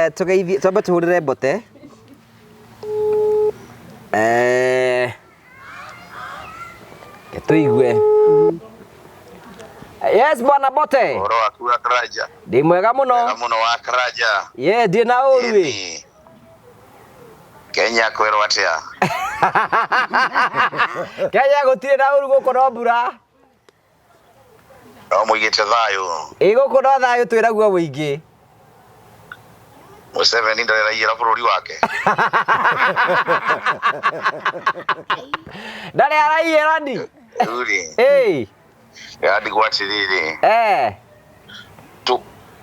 Tũgeithie, twambe tũhũrĩre Mbote. Reke tũigue. Yes, bwana Mbote. Ũhoro waku wa Karanja? Ndĩ mwega mũno. Wega mũno wa Karanja. Yes, ndirĩ na ũru ĩ. Ĩni. Kenya kwĩrwo atĩa? Kenya gũtirĩ na ũru, gũkũ no mbura. No mũigĩte thayũ. Ĩ gũkũ no thayũ twĩnaguo mũingĩ. Museveni ndarĩ araiyĩra bũrũri wake. Ndarĩ araiyĩra ni. Rĩu rĩ, Ĩ. ndĩrandigwo atĩrĩrĩ,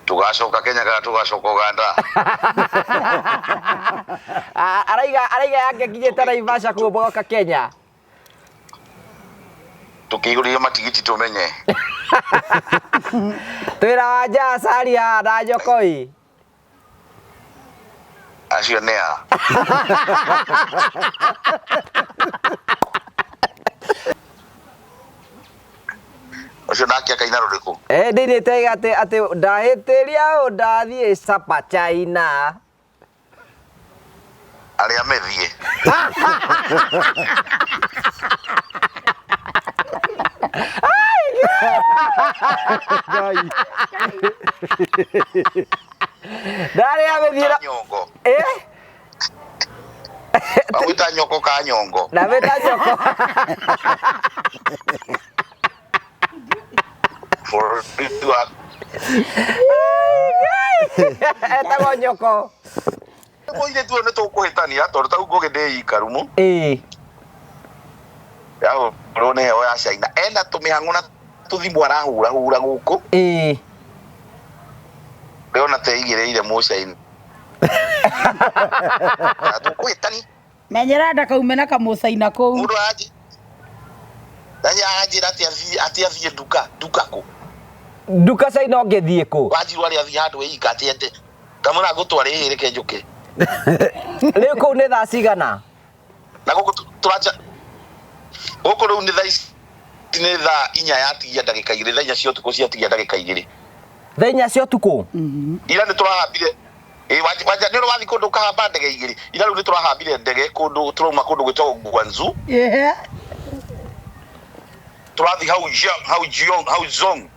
tũgacoka Kenya kana tũgacoka Uganda? Araiga yake nginyĩte Naivasha kũu mũgoka Kenya. Tũkĩihũrĩrio matigiti tũmenye. Twĩra Wanja Acaria na Njokoi. Acio nĩ a? Ũcio nake akaina rũrĩkũ? Ndinĩte atĩ ndahĩtĩria ũ ndathiĩ Sapa China. Arĩa methiĩ. Ngai. Ndarĩa methiĩ na Nyongo. Eh? Wamwĩta nyoko ka nyongo. Ndamwĩta nyoko. Bũrũri wa Etagwo nyoko. Mũirĩtu ũyũ nĩ tũkũhĩtania tondũ ta rĩu Ngũgĩ ndĩ ikarumu. Yahũrwo nĩ heho ya China. Ena tũmĩhang'o na tũthimũ arahura hura gũkũ. Ndĩrona ta eigĩrĩire mũcaina. Tũkũhĩtania. Menyera ndakaume na kamũcaina kũu. Mũndũ aranjĩ Nani aranjĩra atĩ athiĩ nduka, nduka kũ? Nduka China ũngĩthiĩ kũ? Wanjiru arĩ athiĩ handũ ĩika atĩ ende. Kamũra ngũtware ĩhĩ reke njũke. Rĩu kũu nĩ thaa cigana? Na gũkũ tũracha gũkũ rĩu nĩ thaa ici nĩ thaa inya yatigia ndagĩka igĩrĩ, thaa inya cia ũtukũ ciatigia ndagĩka igĩrĩ. Thaa inya cia ũtukũ? Ira nĩ tũrahambire. Ĩ, wanja, nĩ ũrĩ wathiĩ kũndũ ũkahamba ndege igĩrĩ. Ira rĩu nĩ tũrahambire ndege kũndũ, tũrauma kũndũ gwĩtagwo Guangzhou. Tũrathiĩ hau Jiang, hau Jiong, hau Zong.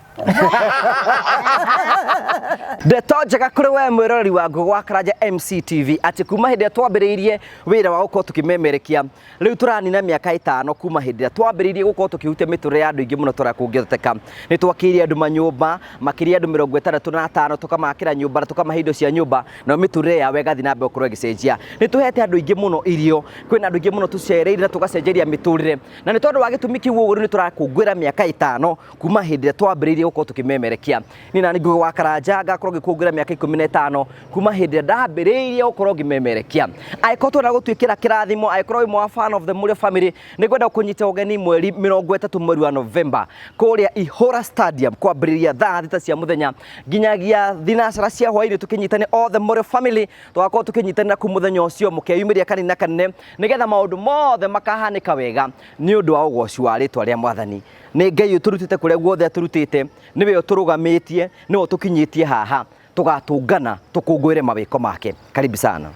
Ndeto njega kũrĩ we mwĩroreri wa Ngũgĩ wa Karanja MCTV atĩ kuma hĩndĩ ĩrĩa twambĩrĩirie wĩra wa gũkorwo tũkĩmemerekia, rĩu tũranina mĩaka ĩtano kuma hĩndĩ ĩrĩa twambĩrĩirie gũkorwo tũkĩhutia mĩtũrĩre ya andũ aingĩ mũno tũrĩa kũngĩhoteka. Nĩ twakĩire andũ manyũmba makĩria andũ mĩrongo ĩtandatũ na atano, tũkamakĩra nyũmba na tũkamahe indo cia nyũmba, nayo mĩtũrĩre yao ĩgathiĩ na mbere gũkorwo ĩgĩcenjia. Nĩ tũhete andũ aingĩ mũno irio, kwĩna andũ aingĩ mũno tũcereire na tũgacenjeria mĩtũrĩre, na nĩ tondũ wa gĩtũmi kĩu ũguo rĩu nĩ tũrakũngũĩra mĩaka ĩtano kuma hĩndĩ ĩrĩa twambĩrĩirie gũkorwo tũkĩmemerekia. Niĩ nani Ngũgĩ wa Karanja ngakorwo ngĩkũngũĩra mĩaka ikũmi na ĩtano kuma hĩndĩ ĩrĩa ndambĩrĩirie gũkorwo ngĩmemerekia. Angĩkorwo twenda gũtuĩkĩra kĩrathimo, angĩkorwo wĩ mwa fan of the Mũrĩo family, nĩ ngwenda gũkũnyita ũgeni mweri mĩrongo ĩtatũ mweri wa November kũrĩa Ihũra Stadium kwambĩrĩria thaa thita cia mũthenya nginyagia thinacara cia hwainĩ, tũkĩnyitane all the Mũrĩo family, tũgakorwo tũkĩnyitanĩra kũu mũthenya ũcio mũkeyumĩria kanini na kanene nĩgetha maũndũ mothe makahanĩka wega nĩ ũndũ wa ũgoci wa rĩtwa rĩa Mwathani. Nĩ Ngai ũtũrutĩte kũrĩa guothe atũrutĩte, nĩwe ũtũrũgamĩtie, nĩwe ũtũkinyĩtie haha, tũgatũngana tũkũngũĩre mawĩko make. Karibu sana.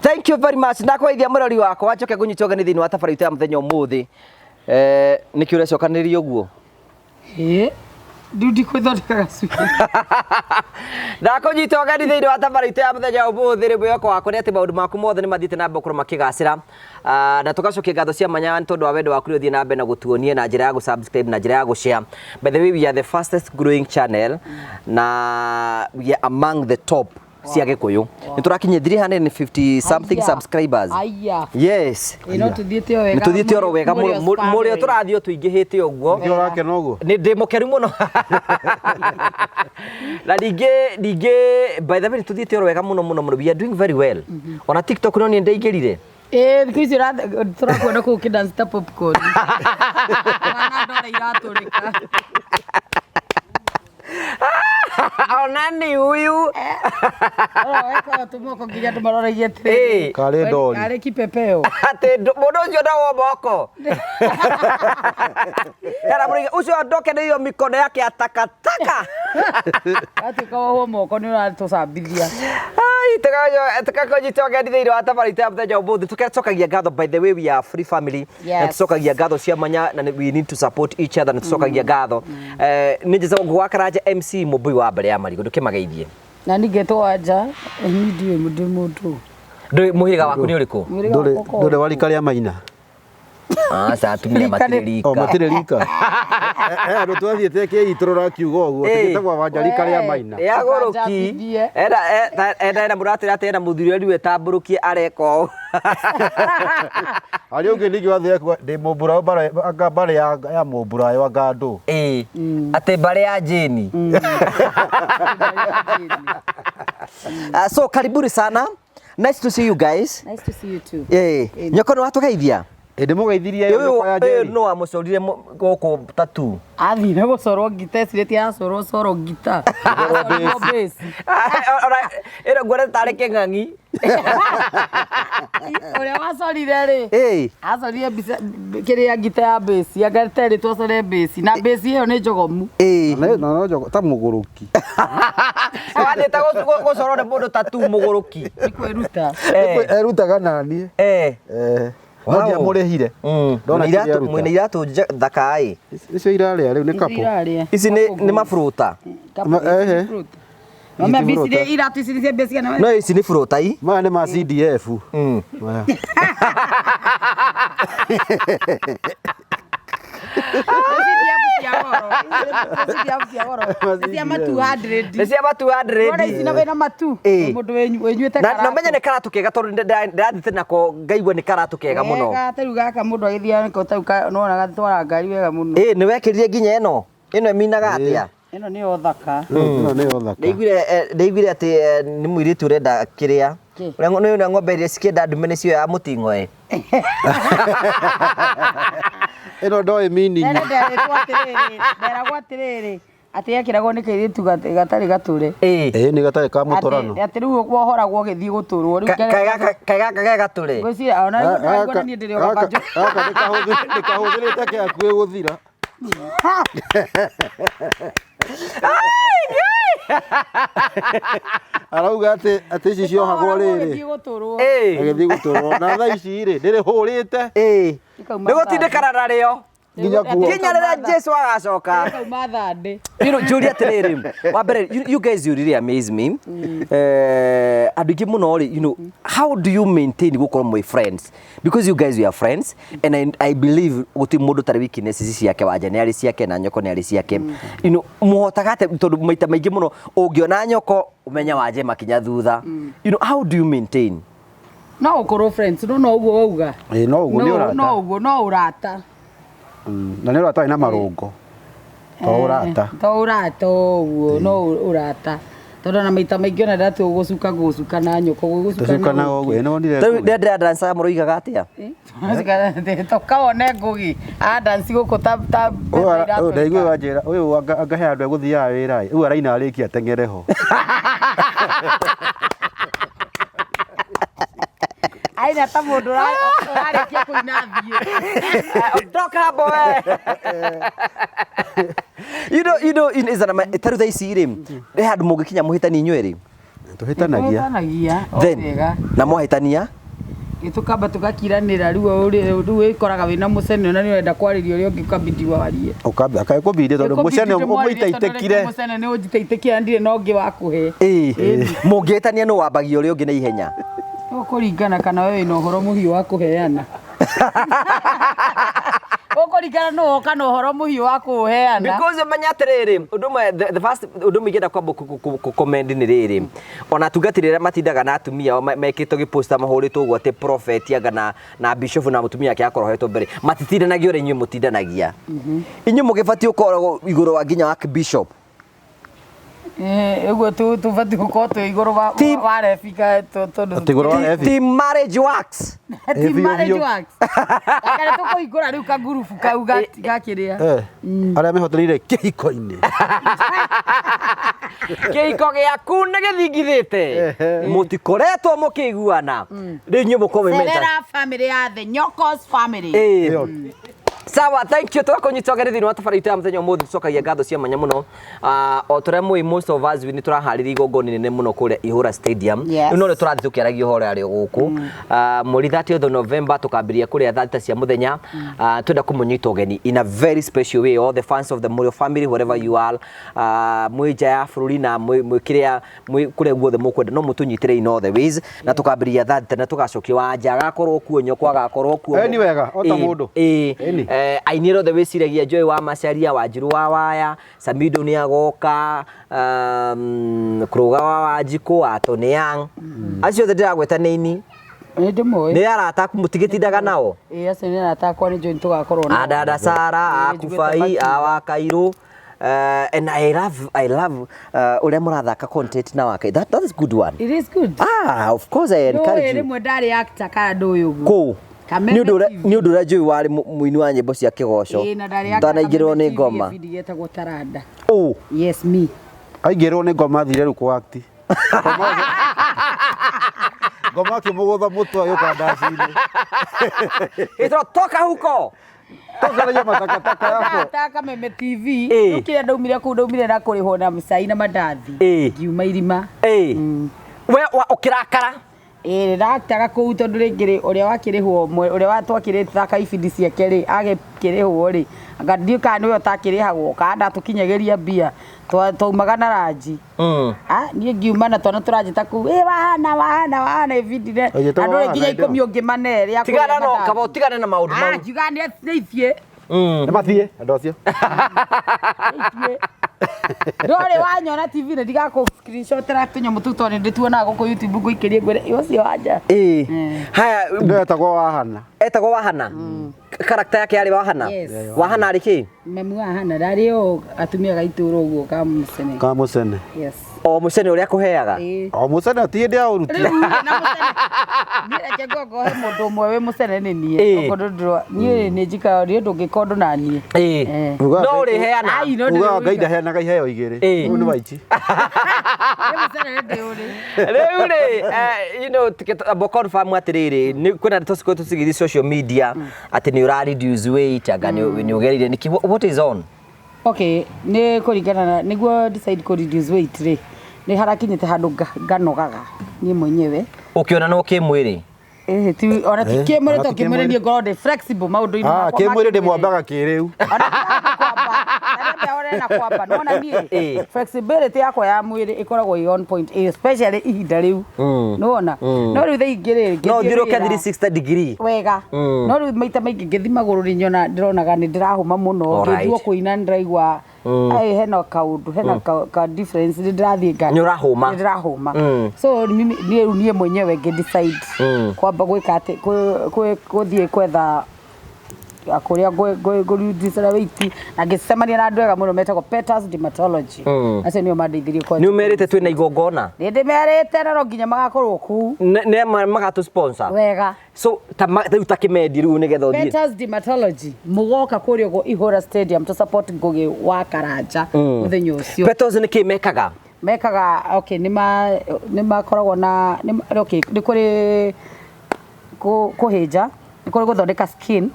Thank you very much. Ndakwaithia mũrori wakwa njoke ngũnyite ũgeni thĩinĩ wa tabarĩra itũ ya mũthenya ũmũthĩ. Nĩkĩ ũrecokanĩrĩria ũguo? Ĩ, ndundi kwĩthondeka gacuĩrĩ. Ndakũnyita ũgeni thĩinĩ wa tabarĩra itũ ya mũthenya ũmũthĩ. Rĩ mwĩhoko wakwa nĩ atĩ maũndũ maku mothe nĩ mathiĩte na mbere gũkorwo makĩgacĩra. Na tũgacokia ngatho cia mwanya nĩ tondũ wa wendo waku ũrĩa ũthiĩ na mbere na gũtuonia na njĩra ya gũ-subscribe na njĩra ya gũ-share. By the way, we are the fastest growing channel na we are among the top cia Gĩkũyũ. Nĩ tũrakinyia 350 something Aya. subscribers. Aya. Yes. Ĩ, no tũthiĩte o wega. Nĩ tũthiĩte oro wega. Mũrĩo Mũrĩo family. tũrathiĩ o tũingĩhĩte ũguo. Nĩkĩo ũrakena ũguo? Nĩ ndĩ mũkenu mũno. Na ningĩ by the way nĩ tũthiĩte oro wega mũno mũno mũno. We are doing very well. Ona TikTok no niĩ ndaingĩrire. Ĩ, thikũ ici tũrakuona kũu ũkĩdance ta popcorn. Kana ndora iratũrĩka. Ona ni huyu. Wekaga tũmoko nginya andũ maroragia atĩrĩrĩ. Ĩĩ. Karĩ ndori. Karĩ kipepeo. Atĩ mũndũ ũcio ndawo moko. Kana mũrĩiga ũcio ondoke nĩ hiyo mikono yake ya takataka. Watuĩka wohwo moko nĩ ũratũcambithia. Ai, tũgakũnyita ũgeni thĩinĩ wa tabarĩra ya mũthenya ũmũthĩ. Tũgacokagia ngatho, by the way, we are free family. Na tũcokagia ngatho cia mwanya na we need to support each other, na tũcokagia ngatho. Nĩ njĩtagwo Ngũgũ wa Karanja MC Mũmbui wa mbere ya marigũ, ndũkĩmageithie. Na ningĩ wanja niĩ ndiũĩ ndĩ mũndũ. Ndũĩ mũhĩrĩga waku nĩ ũrĩkũ? Mũhĩrĩga Ndũrĩ wakwa ndũrĩ wa rika rĩa maina. Aca, atumia Rika matirĩ nĩ- rika. O matirĩ rika. Andũ twathiĩte kĩitũrũra akiuga ũguo. Ĩĩ. Tũgĩtagwo wanja rika rĩa maina. Ya gũrũki. Ndũkanjambithie. Enda enda enda mũratĩra atĩ ena mũthuri ũrĩa tambũrũkie areka ũũ. Harĩa ũngĩ ningĩ wathiĩ akiuga ndĩ mũmburayo anga mbarĩ ya mũmburayo anga ndũ. Ĩĩ. Atĩ mbarĩ ya Jane. So karibuni sana. Nice to see you guys. Nice to see you too. Eh, nyoko nĩ watũgeithia? Ĩ ndĩmũgeithirie Ũyũ nyũkwa ya ũyũ Njeri. no wamũcorire gũkũ tatu. Athire gũcorwo ngita ecirĩtie aracorwo coro ngita. Aracorwo bass. Ona ĩno nguona tarĩ kĩng'ang'i. Ũrĩa wacorire rĩ. Ĩĩ. Acorire mbica kĩrĩa ngita ya bass. Anga terĩtwo acore bass. Na bass ĩyo nĩ njogomu. Ĩĩ. Na no njogo ta mũgũrũki. Wathiĩte gũcorwo nĩ mũndũ tatu mũgũrũki. Nĩ kwĩruta. Eh. Erutaga naniĩ. Eh. Eh. No Wow. ndiamũrĩhire. Ndona Mwĩna kĩrĩa iratũ aruta. mwĩna iratũ thaka ĩ. Icio irarĩa rĩu nĩ Ici couple. irarĩa. Ici nĩ maburuta. Ehe. Mama Ici bici buruta. iratũ ici nĩ cia mbia cigana? No ici nĩ buruta i. Maya nĩ ma CDF. Maya. CDF cia goro. CDF cia goro. Nĩ cia matu 100. Nĩ cia matu Wona ici na 100. wĩna matu. Ĩĩ. Mũndũ wĩnyuĩte Na na menye nĩ karatũ kega tondũ ndĩrathiĩte nako ngaigua nĩ karatũ kega mũno. Wega ta rĩu gaka mũndũ agĩthiaga nĩko ta rĩu nĩwona gatwara ngari wega mũno. Ĩĩ nĩ wekĩrire nginya ĩno. Ĩno ĩminaga atĩa? Ĩno nĩyo thaka. Ĩno nĩyo thaka. Ndaiguire atĩ nĩ mũirĩtu ũrenda kĩrĩa. Kĩ? Ũrĩa nĩ ũrĩa ng'ombe iria cikĩenda ndume nĩcio ya mũting'oe. Ĩno ndoĩ meaning. Nene nderĩtwo atĩrĩrĩ, nderagwo atĩrĩrĩ, atĩ yekĩragwo nĩ kairĩtu gatarĩ gatũre. Ĩĩ. Ĩĩ nĩ gatarĩ ka mũtũrano. Atĩ rĩu wohoragwo ũgĩthiĩ gũtũrwo. Rĩu Kaĩ gaka ge gatũre. Ngwĩciria ona rĩu ndĩraigua niĩ ndĩrĩ o gabanjũ. Gaka nĩ kahũthĩrĩte ke hakuhĩ gũthira. Arauga atĩ atĩ ici ciohagwo rĩrĩ Ũgĩthiĩ gũtũrwo. Ĩĩ. agĩthiĩ gũtũrwo na thaa ici rĩ ndĩrĩhũrĩte Ĩĩ. Ikauma Nĩ gũtindĩkana narĩo. nginya kuo. Nginya rĩrĩa Jesu agacoka. Ikauma thandĩ. You know, njũrie atĩrĩrĩ, wa mbere, you guys, you really amaze me. Andũ aingĩ mũno rĩ, you know, how do you maintain gũkorwo mwĩ friends? Because you guys, you are friends, and I believe gũtirĩ mũndũ ũtarĩ weaknesses ciake. Wanja nĩ arĩ ciake na nyoko nĩ arĩ ciake. You know, mũhotaga atĩa? Tondũ maita maingĩ mũno ũngĩona nyoko ũmenya wanje makinya thutha. You know, how do you maintain? No ũkorwo friends, no no ũguo wauga. Ĩĩ no ũguo nĩ ũrata. No ũguo no ũrata. Na nĩ ũrata wĩna marũngo. To ũrata. To ũrata ũguo, no ũrata. Tondũ na maita maingĩ ona ndatua gũcuka gũcuka na nyoko gũcuka. Tũcuka na ũguo ĩno wonire. Rĩu rĩrĩa ndĩradancaga mũroigaga atĩa? Tũkawone ngũgi adanci gũkũ ta ta Ũyũ ndaigua wanjĩra ũyũ angahe andũ egũthiaga wĩra ĩ. Ũyũ araina arĩkia ateng'ere ho. Aina ta mũndũ ũrarĩkia kũina thiĩ. Ondoka boy. You know, in is an taru thaa ici rĩ, he handũ mũngĩkinya mũhĩtani inyuĩ rĩ? Tũhĩtanagia. Tũhĩtanagia o Then wega. na mwahĩtania Tũkamba tũgakiranĩra rĩu rĩu wĩkoraga wĩna mũcene na nĩ ũrenda kwarĩria ũrĩa ũngĩ ũkambindi warie. Ũkamba akakũbindie tondũ mũcene ũmũitaitĩkire. Mũcene nĩ ũnjitaitĩkire ndirĩ na ũngĩ wa kũhe. Ĩĩ. Mũngĩhĩtania nũ wambagia ũrĩa ũngĩ na ihenya? Ũkũringana kana we wĩna ũhoro mũhiũ wa kũheana. Ũkũringana nũ woka na ũhoro mũhiũ wa kũũheana. Because menya atĩrĩrĩ, ũndũ ũmwe, the first ũndũ ũmwe ingĩenda kwamba kũ-comment nĩ rĩrĩ, ona atungatĩri arĩa matindaga na atumia ao mekĩtwo gĩposta mahũrĩtwo ũguo atĩ prophet anga na bishop na mũtumia wake akorohetwo mbere, matitindanagia ũrĩa inyuĩ mũtindanagia. Inyuĩ mũgĩbatiĩ gũkorwo igũrũ wa nginya wa bishop. Ũguo tũbatiĩ gũkorwo twĩ igũrũ wa rebika tondũ Atĩ igũrũ wa rebi. Team marriage works. Team Biũ, marriage biũ. works. Kana tũkũhingũra rĩu kangurubu kau gakĩrĩa. Eh, arĩa mehotanĩire kĩhiko-inĩ. Kĩhiko gĩaku nĩ gĩthingithĩte. Mũtikoretwo mũkĩiguana. Rĩu inyuĩ mũkorwo mwĩ mental. Cerera family ya the Nyokos family. Ĩĩ. Ĩyo. Sawa, thank you. Tũgakũnyita ũgeni thĩinĩ wa tabarĩra itũ ya mũthenya ũmũthĩ tũcokagia ngatho cia mwanya mũno. O ta ũrĩa mũĩ most of us nĩ tũraharĩria igongona inene mũno kũrĩa Ihũra Stadium. Yes. Rĩu no rĩo tũrathiĩ tũkĩaragia ũhoro arĩ gũkũ. Mweri 30th of November tũkambĩrĩria kũrĩa thaa thita cia mũthenya. Twenda kũmũnyita ũgeni in a very special way, all the fans of the Mũrĩo family wherever you are, mwĩ nja ya bũrũri na mwĩ kĩrĩa mwĩ kũrĩa guothe mũkwenda no mũtũnyitĩre in all the ways, na tũkambĩrĩria thaa thita na tũgacokia wanja agakorwo kuo, nyoko agakorwo kuo. Ĩni wega, o ta Ĩĩ, mũndũ. ĩĩ. Ĩni. Aini arĩa othe wĩciragia, Joy wa Macharia, Wanjiru wa Waya, Samido nĩ agoka, Kũrũga wa Wanjikũ, Atoni Young, acio othe ndĩragweta nĩ aini. Nĩ ndĩmoĩ. Nĩ arata aku mũtigĩtindaga nao? Ĩĩ, acio nĩ arata akwa, nĩ njũĩ nĩ tũgakorwo nao. Adada Sara, Ĩĩ, njiguĩte Akubai, makiuga. Awakairũ. And I love ũrĩa mũrathaka content na wake. That is good one. It is good. Ah, of course I encourage Ndũĩ you. rĩmwe ndarĩ actor kana ndũĩ ũguo. Kũ? Kameme Nĩ ũndũ ũrĩa TV. nĩ ũndũ ũrĩa njũĩ warĩ mũini wa nyĩmbo cia kĩgoco. Ĩĩ, na ndarĩ actor Ndanaingĩrĩrwo nĩ Kameme TV, ngoma. gĩbindi gĩetagwo Taranda. Ũ. Yes, me. Aingĩrwo nĩ ngoma athire rĩu kwa act. Ngoma akĩmũgũtha mũtwe agĩũka ndaci-inĩ. Ĩtwo toka huko. Tokaragia matakataka yako. Ndata Kameme TV. Ĩĩ. Rĩu kĩrĩa ndaumire kũu, ndaumire na kũrĩhwo na cai na mandathi. Ĩĩ. Ngiuma irima. Ĩĩ. We ũkĩrakara. Ĩĩ, ndaktaga kũu tondũ rĩngĩ rĩ, ũrĩa wakĩrĩhwo ũrĩa twakĩrĩthaka ibindi ciake rĩ, agĩkĩrĩhwo rĩ, anga ndiũĩ kana nĩwe ũtakĩrĩhagwo kana ndatũkinyagĩria mbia, twaumaga na ranji. Ah, niĩ ngiuma na twana tũranjĩta kũu, ĩ wahana wahana wahana ibindi ne Ũnjĩtaga andũ rĩ wahana nginya hĩndĩ ĩyo? 10 ũngĩmane rĩa Tigana no kaba ũtigane na maũndũ Ah, mau. ngiuga nĩ ithiĩ. Nĩ mathiĩ andũ acio. Ndũrĩ wanyona TV nĩ ndigakũ screenshotera tũnyamũ tũu tondũ nĩ ndĩtuonaga gũkũ YouTube, ngũikĩrie ngwĩre "Ĩ, ũcio wanja." Ĩĩ. Haya, Ndio etagwo wahana. etagwo Wahana. Karakta yake yarĩ Wahana. Yes. Wahana arĩ kĩ? Mami wa Hana ndarĩ o atumia gaitũra ũguo ka mũcene. Ka mũcene. Yes. O mũcene ũrĩa akũheaga. Ĩĩ. O mũcene ti hĩndĩ ya ũruti. Rĩu na mũcene. Niĩ reke ngohe mũndũ ũmwe wĩ mũcene nĩ niĩ. Ĩĩ. Okorwo ndũrwa niĩ nĩ njikaga niĩ ndũngĩka ũndũ na niĩ. Ĩĩ. Eh. Ugaga No Ngai- ũrĩheana. Ai, no Ugaga ndĩrĩ Ngai ndaheanaga iheo igĩrĩ. Ĩĩ. Rĩu nĩ waici. Nĩ mũcene nĩ ndĩũrĩ. Rĩu rĩ, amba confirm atĩrĩrĩ, nĩ kwĩna ndeto cikoretwo cigĩthiĩ social media atĩ nĩ ũra reduce weight, anga nĩ ũgereire nĩkĩ, what is on? Okay, nĩ kũringana na nĩguo decide kũ reduce weight rĩ, nĩ harakinyĩte handũ nganogaga niĩ mwenyewe. Ũkĩona no kĩmwĩrĩ. Ĩhĩ, ti ona ti Eh, kĩmwĩrĩ, ona to ti kĩmwĩrĩ kĩmwĩrĩ. niĩ ngorwo ndĩ flexible maũndũ-inĩ Ah, makwa ma kĩmwĩrĩ kĩmwĩrĩ. ndĩmwambaga kĩrĩu. Ona ti kwamba, na rĩmwe na kwamba, nĩwona niĩ Ĩĩ. flexibility yakwa ya mwĩrĩ ĩkoragwo ĩ on point, especially ihinda rĩu, nĩwona? No rĩu thaa ingĩ rĩ, No ngĩthiĩ ũthiũrũke wĩra- 360 degree. wega, no rĩu maita maingĩ ngĩthi magũrũ rĩ, nyona ndĩronaga nĩ ndĩrahũma mũno. Alright. Ngĩtua kũina nĩ ndĩraigua ai hena kaũndũ, hena ka difference, nĩ ndĩrathiĩ nga Nĩ ũrahũma. nĩ ndĩrahũma. So mimi niĩ rĩu niĩ mwenyewe ngĩ decide kwamba gwĩka atĩ gũthiĩ kwetha kũrĩa ngũreducera weight, na ngĩcemania na andũ ega mũno metagwo Peters Dermatology. Acio nĩo mandeithirie Nĩ ũmerĩte twĩna igongona? Nĩ ndĩmerĩte na no nginya magakorwo kũu. Nĩ magatũ sponsor. Wega. So ta rĩu ta kĩmendi rĩu nĩgetha ũthiĩ. Peters Dermatology mũgoka kũrĩa ũguo Ihũra Stadium to support Ngũgĩ wa Karanja mũthenya ũcio. Petals nĩ kĩ mekaga? Mekaga, okay, nĩ makoragwo na okay, nĩ kũrĩ kũhĩnja, nĩ kũrĩ gũthondeka skin.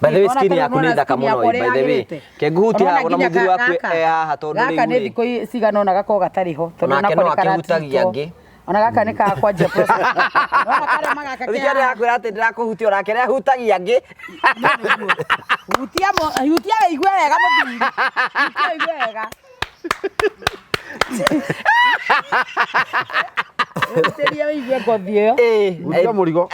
By the way, Ona skin ta yaku rĩu nĩ nĩwona thaka skin mũno, yakwa by ũrĩa the way. yagĩrĩte. Kenguhutia Ũrona haha ona nginya mũthuri waku e haha tondũ gaka rĩu nĩ rĩ. thikũ cigana ũna gakorwo gatarĩ ho tondũ Onake onako no nĩ akĩhutagia karatreatwo. angĩ. Ona gaka nĩ kakwanjia process. Nĩwona karema gaka ke Thiĩ haha? ndĩrakwĩra atĩ ndĩrakũhutia onake nĩ ahutagia angĩ. Hutia hutia wĩigue wega mũthuri. Hutia wĩigue wega. Hutĩria wĩigue ngothi ĩyo. Ĩĩ. Hutia mũrigo.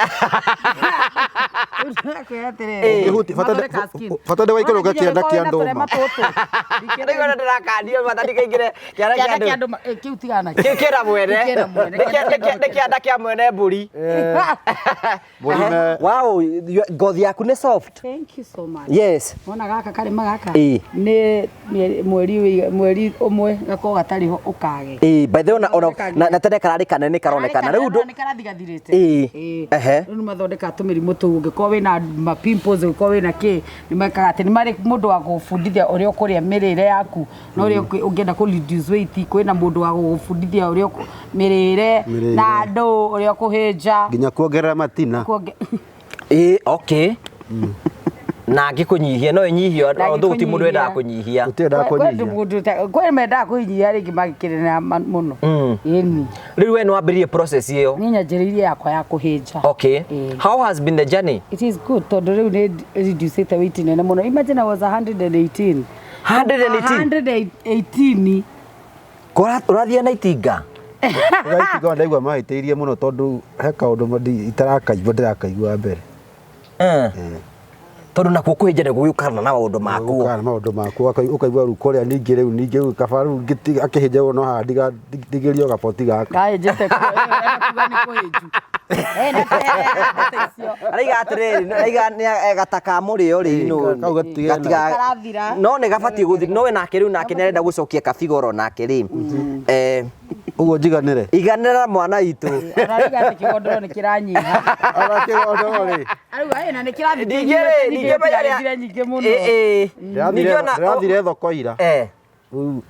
Kwĩra atĩrĩrĩ, Ũngĩhuti- bata ndĩ- mathondekaga skin. bata ndĩgaikũrũke Wona nginya kĩanda kĩa ũngĩkorwo wĩna ndũma. tũrema tũtũ. Rĩu ona ndĩrakanio bata ndikaingĩre kĩanda kĩa Kĩanda kĩa ndũma. ndũma, kĩu tigana nakĩo. Kĩu kĩna mwene. Kĩu kĩna mwene. Nĩ kĩanda kĩa mwene mbũri. Mbũri me- Wow, ngothi yaku nĩ soft. Thank you so much. Yes. Wona gaka karĩma gaka Ĩĩ. nĩ mweri ũmwe gakorwo gatarĩ ho ũkage. Ĩĩ, by the way ona ona na tene kararĩ kanene karonekana. Rĩu ndũ nĩ karathigathirĩte. Ĩĩ. Ehe. Rĩu nĩ mathondekaga tũmĩrimũ tũu ũngĩkorwo wĩna ma pimples ũngĩkorwo wĩna kĩ nĩ mekaga atĩ nĩ marĩ mũndũ wa gũbundithia ũrĩa ũkũrĩa mĩrĩre yaku na ũrĩa ũngĩenda kũ reduce weight kwĩna mũndũ wa gũgũbundithia ũrĩa mĩrĩre Mĩrĩre. na andũ ũrĩa ũkũhĩnja nginya kuongerera matina Ĩĩ, okay. Na angĩkũnyihia no ĩnyihio Na although ti mũndũ wendaga kũnyihia. Gũtirĩ endaga kũnyihia. Kwĩ mendaga kũnyihia rĩngĩ magĩkĩrĩra mũno. Ĩni. Rĩu we nĩ wambĩrĩirie process ĩyo. Niĩ nyanjĩrĩirie yakwa ya kũhĩnja. Okay. Ĩĩ. How has been the journey? It is good tondũ rĩu nĩ reducĩte weight nene mũno. Imagine I was 118. 118? 118. Ũrathiĩ na itinga? Ũgaitinga ndaigua mahĩtĩirie mũno tondũ he kaũndũ itarakaigua ndĩrakaigua mbere. Tondũ nakuo kũhĩnja nĩ gũgĩũkana na maũndũ makuo. Ũkaga na maũndũ makuo ũkaigua rĩu kũrĩa ningĩ rĩu ningĩ rĩu kaba rĩu akĩhĩnja ũguo no haha ndigĩrio gaboti gaka. Kahĩnjĩte kuga nĩ kũhĩnju. Araiga atĩrĩrĩ, araiga nĩ gata ka mũrĩo rĩ no. Kau gatigena. Karathira. No nĩ gabatiĩ gũthi no we nake rĩu nake nĩ arenda gũcokia kabigoro nake rĩ. Ũguo njiganĩre. Iganĩra mwana witũ. Ona rĩu atĩ kĩgondoro nĩ kĩranyiha. Ona kĩgondoro rĩ. Arauga ĩ na nĩ kĩrathiĩ Ningĩ rĩ, ningĩ menya kĩnyihĩte nyingĩ mũno. Ĩ, ĩ. Ningĩ ona- Ndĩrathire thoko ira. Rĩu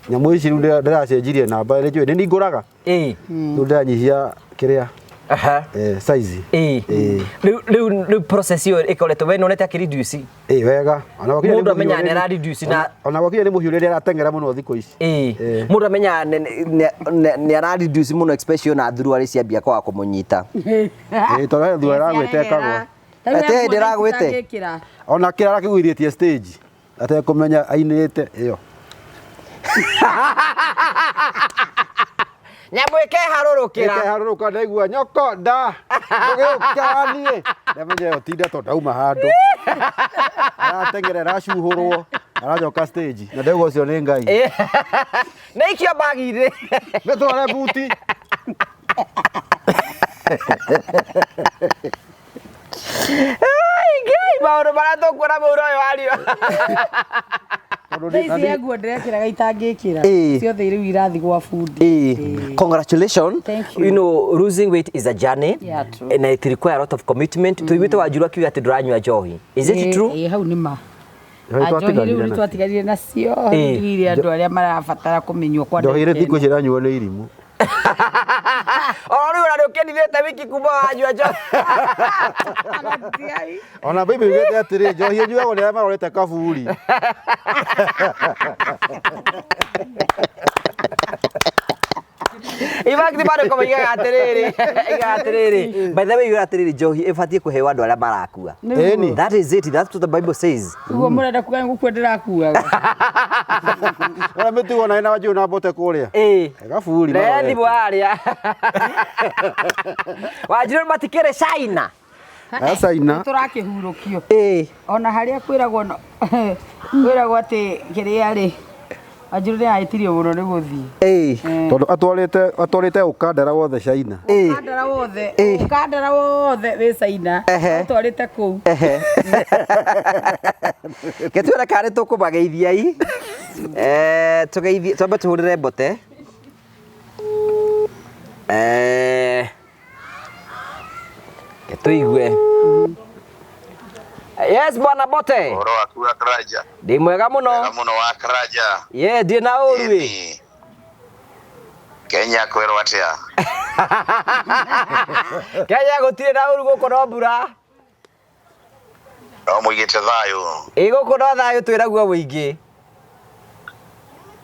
nyamũ ici rĩu ndĩracenjirie namba nĩ njũĩ nĩ ningũraga. Ĩ. Rĩu ndĩranyihia kĩrĩa. Aha. Size. Ĩ. Rĩu rĩu rĩu process ĩyo ĩkoretwo we nĩwonete akĩ reduce. Ĩ wega. Ona gwakinya nĩ Mũndũ amenyaga mũhiũ nĩ ara reduce na ona gwakinya nĩ mũhiũ rĩrĩa arateng'era mũno thikũ ici. Ĩ. Mũndũ amenyaga nĩ ara reduce mũno especially ona thuruarĩ ciambia kwaga kũmũnyita. Ĩ tondũ he thura ĩragwĩte ĩkagwa. Ate hĩndĩ ĩragwĩte? Ona kĩrara kĩgũithĩtie stage atekũmenya ainĩte ĩyo. Nyamũ ĩkeharũrũkĩra. Ĩkeharũrũka ndaigua nyoko nda ndũgĩũka niĩ. Ndamenya ĩyo ti ndeto ndauma handũ. Arateng'era aracuhũrwo aracoka stage na ndaigua ũcio nĩ Ngai. Nĩ ikio mbagi-inĩ. Mĩtware buti. Ai, Ngai, maũndũ marĩa tũkuona mũhuro ũyũ wario. Thaa ici he nguo ndĩrekĩraga itangĩkĩra. Ĩ. Ciothe rĩu irathiĩ gwa bundi. Ĩ. Congratulations. Thank you. You know, losing weight is a journey. Yeah, true. And it requires a lot of commitment. Tũiguĩte Wanjiru akiuga atĩ ndũranyua njohi. Is it true? Ĩ, hau nĩ ma. Njohi Njohi rĩu twatiganire nĩ nacio. twatiganire nacio. Ĩ. Ndigire andũ arĩa marabatara kũmenywo kwa Njohi rĩ ndagĩka thikũ ici ĩranyuo nĩ irimũ. Oro rĩu ona nĩũkĩninĩte wiki kuma wanyua njohi. Ona Bible yugĩte atĩrĩ njohi ĩnyuagwo nĩ arĩa marorete kaburi. In fact bado kama igaga atĩrĩrĩ, igaga atĩrĩrĩ. By the way, igaga atĩrĩrĩ njohi ĩbatiĩ kũheo andũ arĩa marakua. Ĩni. That is it. That's what the Bible says. Ũguo mũrenda kuga nĩ gũkua ndĩrakuaga. Ona mĩtugo na ĩna Wanjiru na mbote kũrĩa. Ĩ. Kaburi Rethi marorete. mwaria. Wanjiru matikĩrĩ China. Acaina. Tũrakĩhurũkio. Ĩ. Ona harĩa kwĩragwo no kwĩragwo atĩ kĩrĩa rĩ Wanjiru nĩ ahĩtirio mũno nĩ gũthiĩ. Ĩ. Tondũ atwarĩte ũkandara wothe China. Ĩ. Ũkandara wothe, Ĩ. ũkandara wothe wĩ China, Ehe. ũtwarĩte kũu. Ehe. Ke tuone kana nĩ tũkũmageithia i. Tũgeithie twambe tũhũrĩre mbote. Ke tũigue. Yes, bwana Mbote. Ũhoro waku wa Karanja. Ndĩ mwega mũno. Mwega mũno wa Karanja. Ye, ndirĩ na ũru ĩ. Ĩni. Kenya kwĩrwo atĩa? Kenya gũtirĩ na ũru gũkũ no mbura. No mũigĩte thayũ. Ĩ gũkũ no thayũ twĩraguo mũingĩ.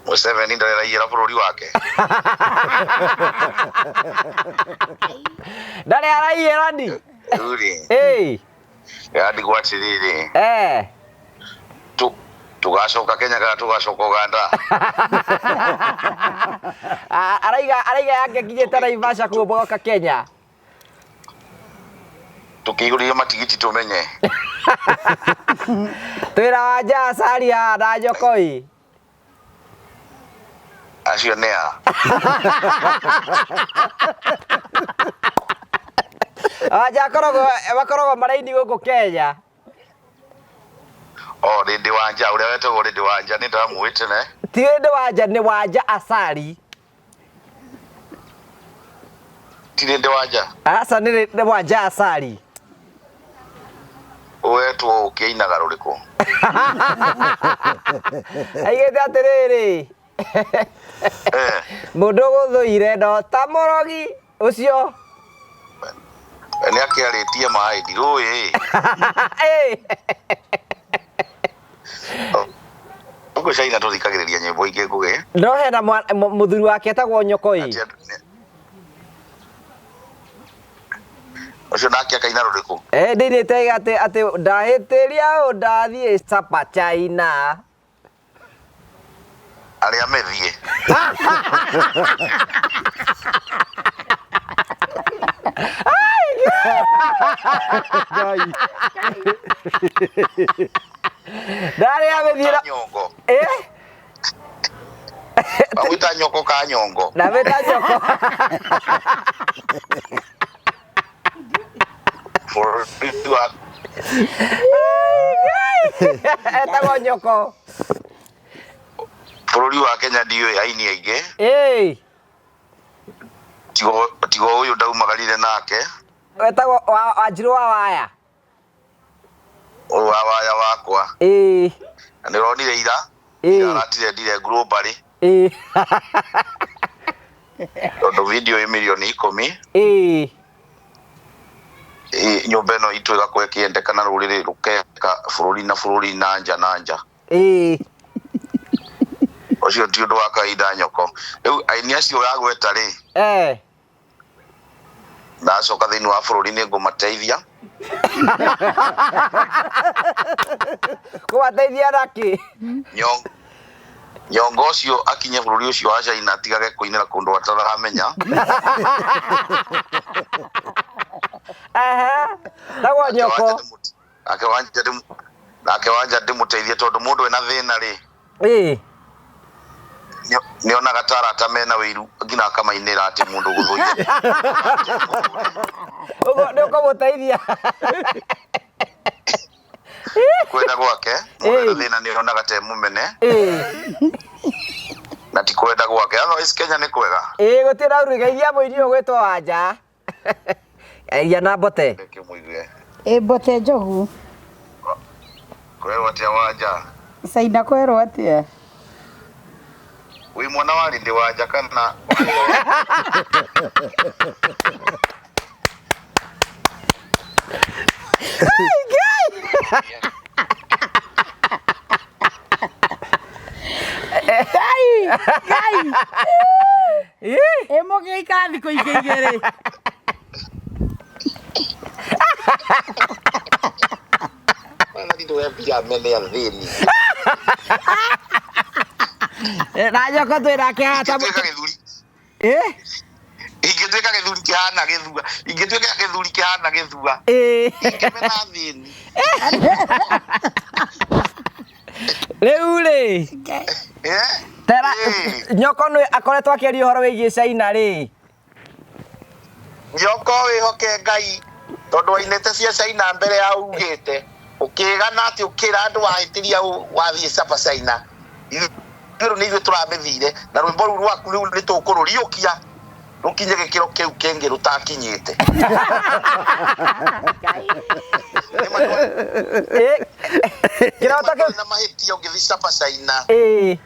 Museveni ndarĩ araiyĩra bũrũri wake. Ndarĩ araiyĩra ni. Rĩu rĩ, Ĩ. ndĩrandigwo atĩrĩrĩ, Eh. tũgacoka Kenya kana tũgacoka Uganda? Araiga araiga yake nginyĩte Naivasha kũu mũgoka Kenya. Tũkĩihũrĩria matigiti tũmenye. Twĩra Wanja Acari haha na Nyokoi. Acio nĩ a? Wanja akoragwo makoragwo maraini gũkũ Kenya. O Rĩndĩ Wanja, ũrĩa wetagwo Rĩndĩ Wanja nĩ ndamũĩ tene. Ti Rĩndĩ Wanja nĩ Wanja Acari. Ti Rĩndĩ Wanja. Aca nĩ nĩ Wanja Acari. Wetwo ũkĩinaga rũrĩkũ? Aigĩte atĩrĩrĩ. Eh. Mũndũ ũgũthũire no ta mũrogi ũcio. Nĩ akĩarĩtie maĩ ndirũĩ. Eh. Gũkũ China tũthikagĩrĩria nyĩmbo ingĩ ngũgĩ. No hena mũthuri wake etagwo Nyokoi. Atĩ Ũcio nake akaina rũrĩkũ? Eh, ndĩinĩte atĩ atĩ ndahĩtĩria ũ ndathiĩ Sapa China. Arĩa methiĩ. Ngai. Ndarĩa methiĩ na Nyongo. eh Wamwĩta nyoko ka nyongo. ndamĩta Nyoko. Bũrũri wa Etagwo Nyoko. Bũrũri wa Kenya ndiũĩ aini aingĩ. Eh, Tigo tigo ũyũ ndaumagarire nake. wetagwo wa Wanjirũ wa Waya. Ũyũ wa waya wakwa. Eh, Na nĩ ũronire ira. Eh. Ira aratirendire globally. eh. Tondũ video ĩ mirioni 10. Eh. Nyũmba ĩno itũ ĩgakorwo ĩkĩendeka na rũrĩrĩ rũkeka bũrũri na bũrũri na nja na nja. Eh. Ũcio ti ũndũ wa kawaida nyoko. Rĩu aini acio ũragweta rĩ, Eh. ndacoka thĩinĩ wa bũrũri nĩ ngũmateithia. Kũmateithia nakĩ? Nyongo ũcio akinye bũrũri ũcio wa China atigage kũinĩra kũndũ ataramenya. Aha. Tagwo Nyoko. Nake Wanja nake Wanja ndĩmũteithie tondũ mũndũ ena thĩna rĩ, Eh. nĩonaga ta arata mena wĩiru nginya akamainĩra atĩ mũndũ gũthũire. Ũguo nĩ ũkũmũteithia. Kwenda gwake, mũndũ ena thĩna nĩonaga ta e mũmene. Eh. Na ti kwenda gwake. Otherwise Kenya nĩ kwega. Ĩĩ gũtirĩ na ũru geithia mũini ũyũ ũgwĩtwo Wanja. Geithia na mbote. Reke mũigue. Ĩ mbote njogu. Kwerwo atĩa Wanja? Caina kwerwo atĩa? Wĩ mwana wa Rĩndĩ Wanja kana Ngai! Ngai! Ĩ mũgĩikara thikũ ingĩ igĩrĩ. Na Nyoko twĩ nake haha ta Ingĩtuĩka gĩthuri Eh? ingĩtuĩka gĩthuri kĩhana gĩthua ingĩtuĩka gĩthuri kĩhana gĩthua Eh. ingĩmena thĩni. Rĩu rĩ Eh? tera Eh. Nyoko nĩ akoretwo akĩaria ũhoro wĩgiĩ China rĩ. Nyoko wĩhoke Ngai tondũ wainĩte cia China mbere ya ugĩte ũkĩgana atĩ ũkĩra andũ wahĩtĩria wathiĩ Sapa China. Ithuĩ rĩu nĩ ithuĩ tũramĩthire na rwĩmbo rũu rwaku rĩu nĩ tũkũrũriũkia rũkinye gĩkĩro kĩu kĩngĩ rũtakinyĩte. Eh. Kĩroto kĩu na mahĩtia ũngĩthiĩ Sapa China. Eh.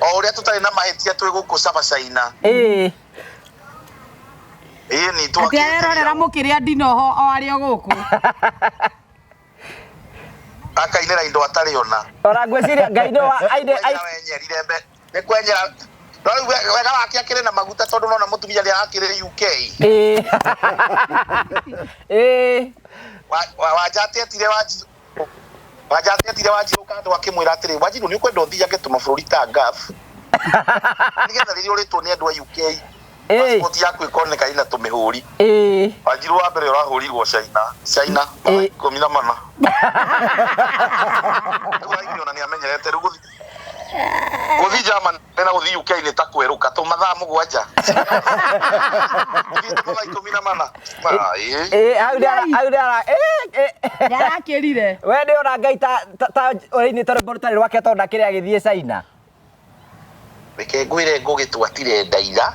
O ũrĩa tũtarĩ na mahĩtia twĩ gũkũ Sapa China. Eh. Ĩĩ nĩ Atĩ arerorera mũkĩrĩa ndinoho o arĩ o gũkũ. Akainĩra indo atarĩ ona. Ona ngwĩciria Ngai nĩ wa aine Wenyerire mbe nĩ kwenyera no rĩu wega wake akĩrĩ na maguta tondũ nona mũtumia nĩ arakĩrĩ UK. Eh. Eh. Wanja atetire Wanjirũ Wanja atetire Wanjirũ kando akĩmwĩra atĩrĩ Wanjirũ nĩ ũkwenda ũthiange tũmabũrũri ta Gulf nĩgetha rĩrĩa ũrĩtwo nĩ andũ a UK Passport yaku ĩkoneka ina tũmĩhũri. Wanjiru wa mbere ũrahũrirwo China. China 14. Rĩu araigire ona nĩ amenyerete rĩu gũthiĩ Germany na gũthiĩ UK nĩ ta kwerũka tũ mathaa 7. Gũthiĩte mathaa 14. Ah, ĩĩ. Hau nĩ ara hau nĩ ara Nĩarakĩrire. We nĩ ona Ngai ta ũrainĩte rwĩmbo rũtarĩ rwake tondũ ndakĩrĩ agĩthiĩ China. Reke ngwĩre Ngũgĩ twatire ndaira.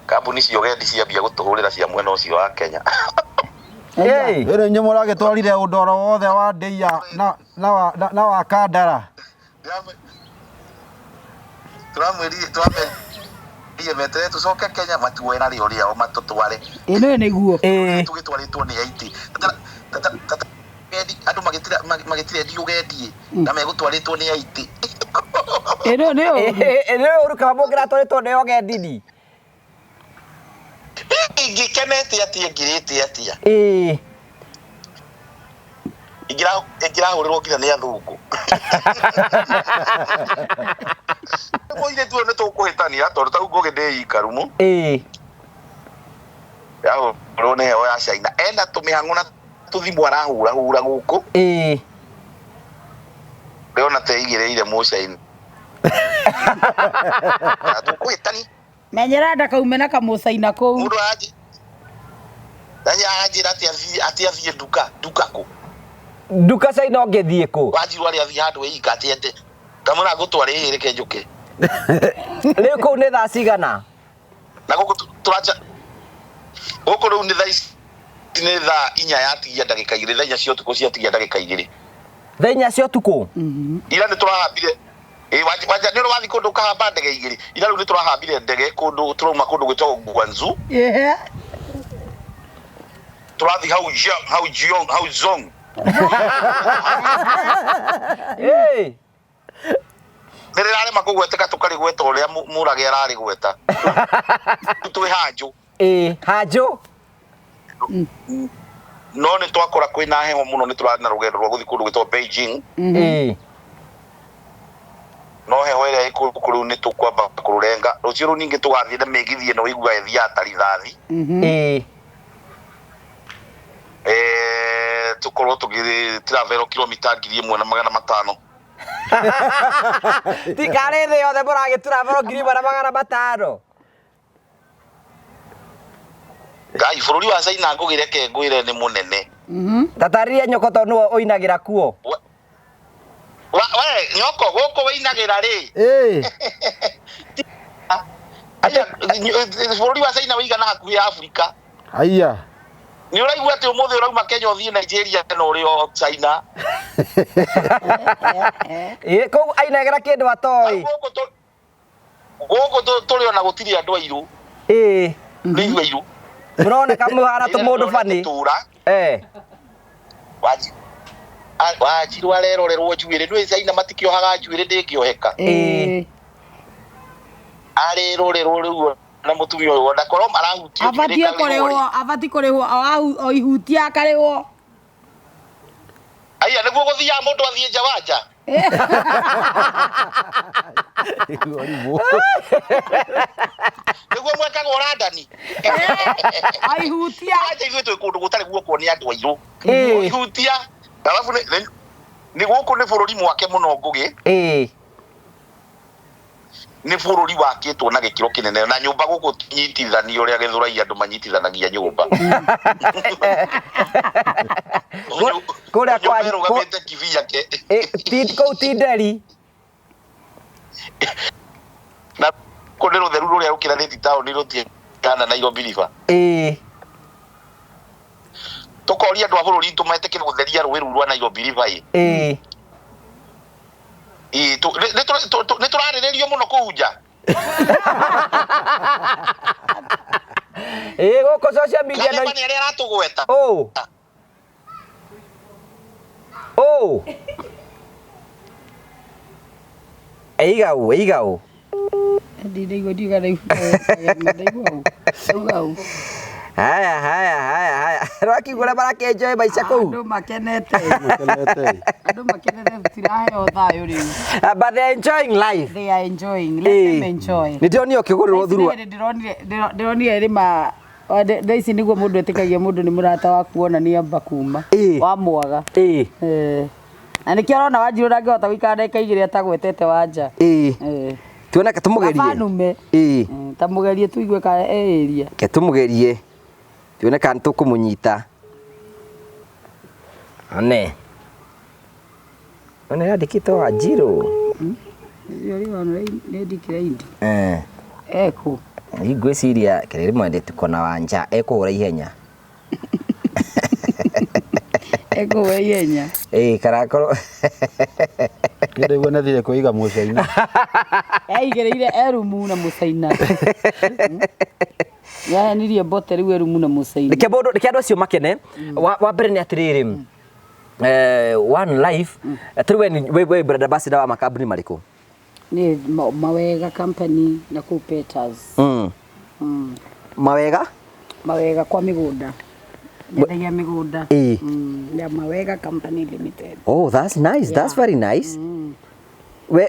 Kambuni cia ũgendi ciambia gũtũhũrĩra cia mwena ũcio wa Kenya. Rĩrĩ inyuĩ mũragĩtwarire ũndoro wothe wa ndĩia na wa Kandara. Tũramwĩrire tũramerire meterere tũcoke Kenya matuoe na rĩo rĩao matũtware. Ĩno nĩguo. Tũgĩtwarĩtwo nĩ aingĩ. Andũ magĩtirendi ũgendi na megũtwarĩtwo nĩ aingĩ. Ĩno nĩ ũru. Nĩ ũru kaba mũngĩratwarĩtwo nĩ ũgendi-ni. Ingĩkenete atĩa ngirĩte atĩa. Ingĩrahũrĩrwo nginya nĩ athũngũ. Mũirĩtu ũyũ nĩ tũkũhĩtania tondũ tau Ngũgĩ ndĩ ikarumu. Yahũrwo nĩ heho ya China. Ena tũmĩhang'o na tũthimũ arahurahura gũkũ. Ndĩrona ta aigĩrĩire mũcaina. Tũkũhĩtania. Menyera ndakaume na kamũcaina kũu. Mũndũ aranjĩra atĩ athiĩ nduka, nduka kũ? Nduka China ũngĩthiĩ kũ? Wanjiru arĩa athiĩ handũ ĩika atĩ ende. Ndamwĩra ngũtware ĩhĩ reke njũke. Rĩu kũu nĩ thaa cigana? Na gũkũ tũracha gũkũ rĩu nĩ thaa ici nĩ thaa 4 yatigia ndagĩka 2, thaa 4 cia ũtukũ ciatigia ndagĩka 2. Thaa 4 cia ũtukũ? Ira nĩ tũrahambire. Wanja nĩ ũrathiĩ kũndũ ũkahamba ndege 2. Ira rĩu nĩ tũrahambire ndege kũndũ tũrauma kũndũ gwĩtagwo Guangzhou. Tũrathiĩ hau Jiang, hau Jiong, hau Zong. Nĩ rĩrarema kũgweteka tũkarĩgweta ũrĩa Mũrage ararĩgweta. Twĩ Hanjũ. Hanjũ. No nĩ twakora kwĩna heho mũno nĩ tũrathiĩ na rũgendo rwa gũthiĩ kũndũ gwĩtagwo Beijing. No heho ĩrĩa ĩ kũndũ rĩu nĩ tũkwamba kũrũrenga. Rũciũ rũu ningĩ tũgathiĩ na mĩgithi ĩno ũiguaga ĩthiaga ta rithathi. Tũkorwo tũgĩ travel kilomita 1500. Ti karĩ thĩ yothe mũragĩ travel 1500. Ngai bũrũri wa China ngũgĩ reke ngwĩre nĩ mũnene. Tatarĩria nyoko tondũ nĩwe ũinagĩra kuo. We nyoko gũkũ wĩinagĩra rĩ? Bũrũri wa China wĩigana hakuhĩ Afrika. Aya. Nĩ ũraigua atĩ ũmũthĩ ũrauma Kenya ũthiĩ Nigeria na ũrĩ o China. Kũu ainagĩra kĩndũ atoĩ. Gũkũ tũrĩ ona gũtirĩ andũ airũ. Nĩ ithuĩ airũ. Mũroneka mũhana tũmũndũ bani. Wanjiru arerorerwo njuĩrĩ. Nĩũĩ China matikĩohaga njuĩrĩ ndĩngĩoheka. Arerorerwo rĩu na mũtumia ũyũ ona korwo marahutio njuĩrĩ Abatiĩ karĩhwo rĩ. kũrĩhwo, abatiĩ kũrĩhwo, o ihutia akarĩhwo. Aya nĩguo gũthiaga mũndũ athiĩ nja wa nja. Nĩguo mwekaga ũrandani. Aihutia. Acha ithuĩ twĩ kũndũ gũtarĩ guokwo nĩ andũ airũ. Ihutia. Alafu nĩ gũkũ nĩ bũrũri mwake mũno Ngũgĩ. Nĩ bũrũri wakĩtwo na gĩkĩro kĩnene na nyũmba gũkũ nyitithanio ũrĩa Gĩthũrai andũ manyitithanagia nyũmba. Kũrĩa kwa Nyũmba ĩrũgamĩte kibiake. Kũu ti nderi. Na kũu nĩ rũtheru rũrĩa rũkĩranĩtie taũni rũtiigana Nairobi River. Tũkoria andũ a bũrũri tũmetĩkĩre gũtheria rũĩ rũu rwa Nairobi River ĩ. Nĩ tũrarĩrĩrio mũno kũu nja. Gũkũ social media no nĩ arĩa aratũgweta. Eiga ũ, eiga ũ. Ndinaigua ndiuga ndaigua ndaigua ũ. Ndauga ũ. Haya haya haya haya. Rwakiuga ũrĩa marakĩenjoy maica kũu. Andũ makenete. Makenete. Andũ makenete tiraheo thayũ rĩu. But they are enjoying life. They are enjoying. Let them enjoy. Nĩ ndĩronire ũkĩgũrĩrwo thurua. Ndĩronire ndĩronire rĩma thaa ici nĩguo mũndũ etĩkagia mũndũ nĩ mũrata waku wona nĩ amba kuma Ĩĩ. wamwaga. Ĩĩ. Eh. Na nĩkĩo ũrona Wanjirũ ndangĩhota gũikara ndagĩka igĩrĩ atagwetete Wanja. Ĩĩ. Eh. Tuone ke tũmũgerie. Kaba nume. Ĩĩ. Ta mũgerie tuigue kana eĩria. Ke tũmũgerie. Tuone kana nĩ tũkũmũnyita. One. One yandĩkĩtwo Wanjirũ. Nĩ ndikĩra Eh. Ekũ. Niĩ ngwĩciria kĩrĩa rĩmwe tuko na Wanja ekũhũra ihenya. Ekũhũra ihenya. Ĩĩ karakorwo Nĩ ndaigua nĩ athire kwĩiga mũcaina. Eigĩrĩire erumu na mũcaina. Yahenirie mbote rĩu erumu na mũcaina. Reke mũndũ reke andũ acio makene. Wa mbere nĩ atĩrĩrĩ. One life. Atĩrĩ we we brand ambassador wa makambuni marĩkũ? Nĩ Mawega company na kũu Peters. Mawega? Mawega kwa mĩgũnda. Nyendagia mĩgũnda. Ĩĩ. Ya Mawega Company Limited. Oh, that's nice. That's very nice. We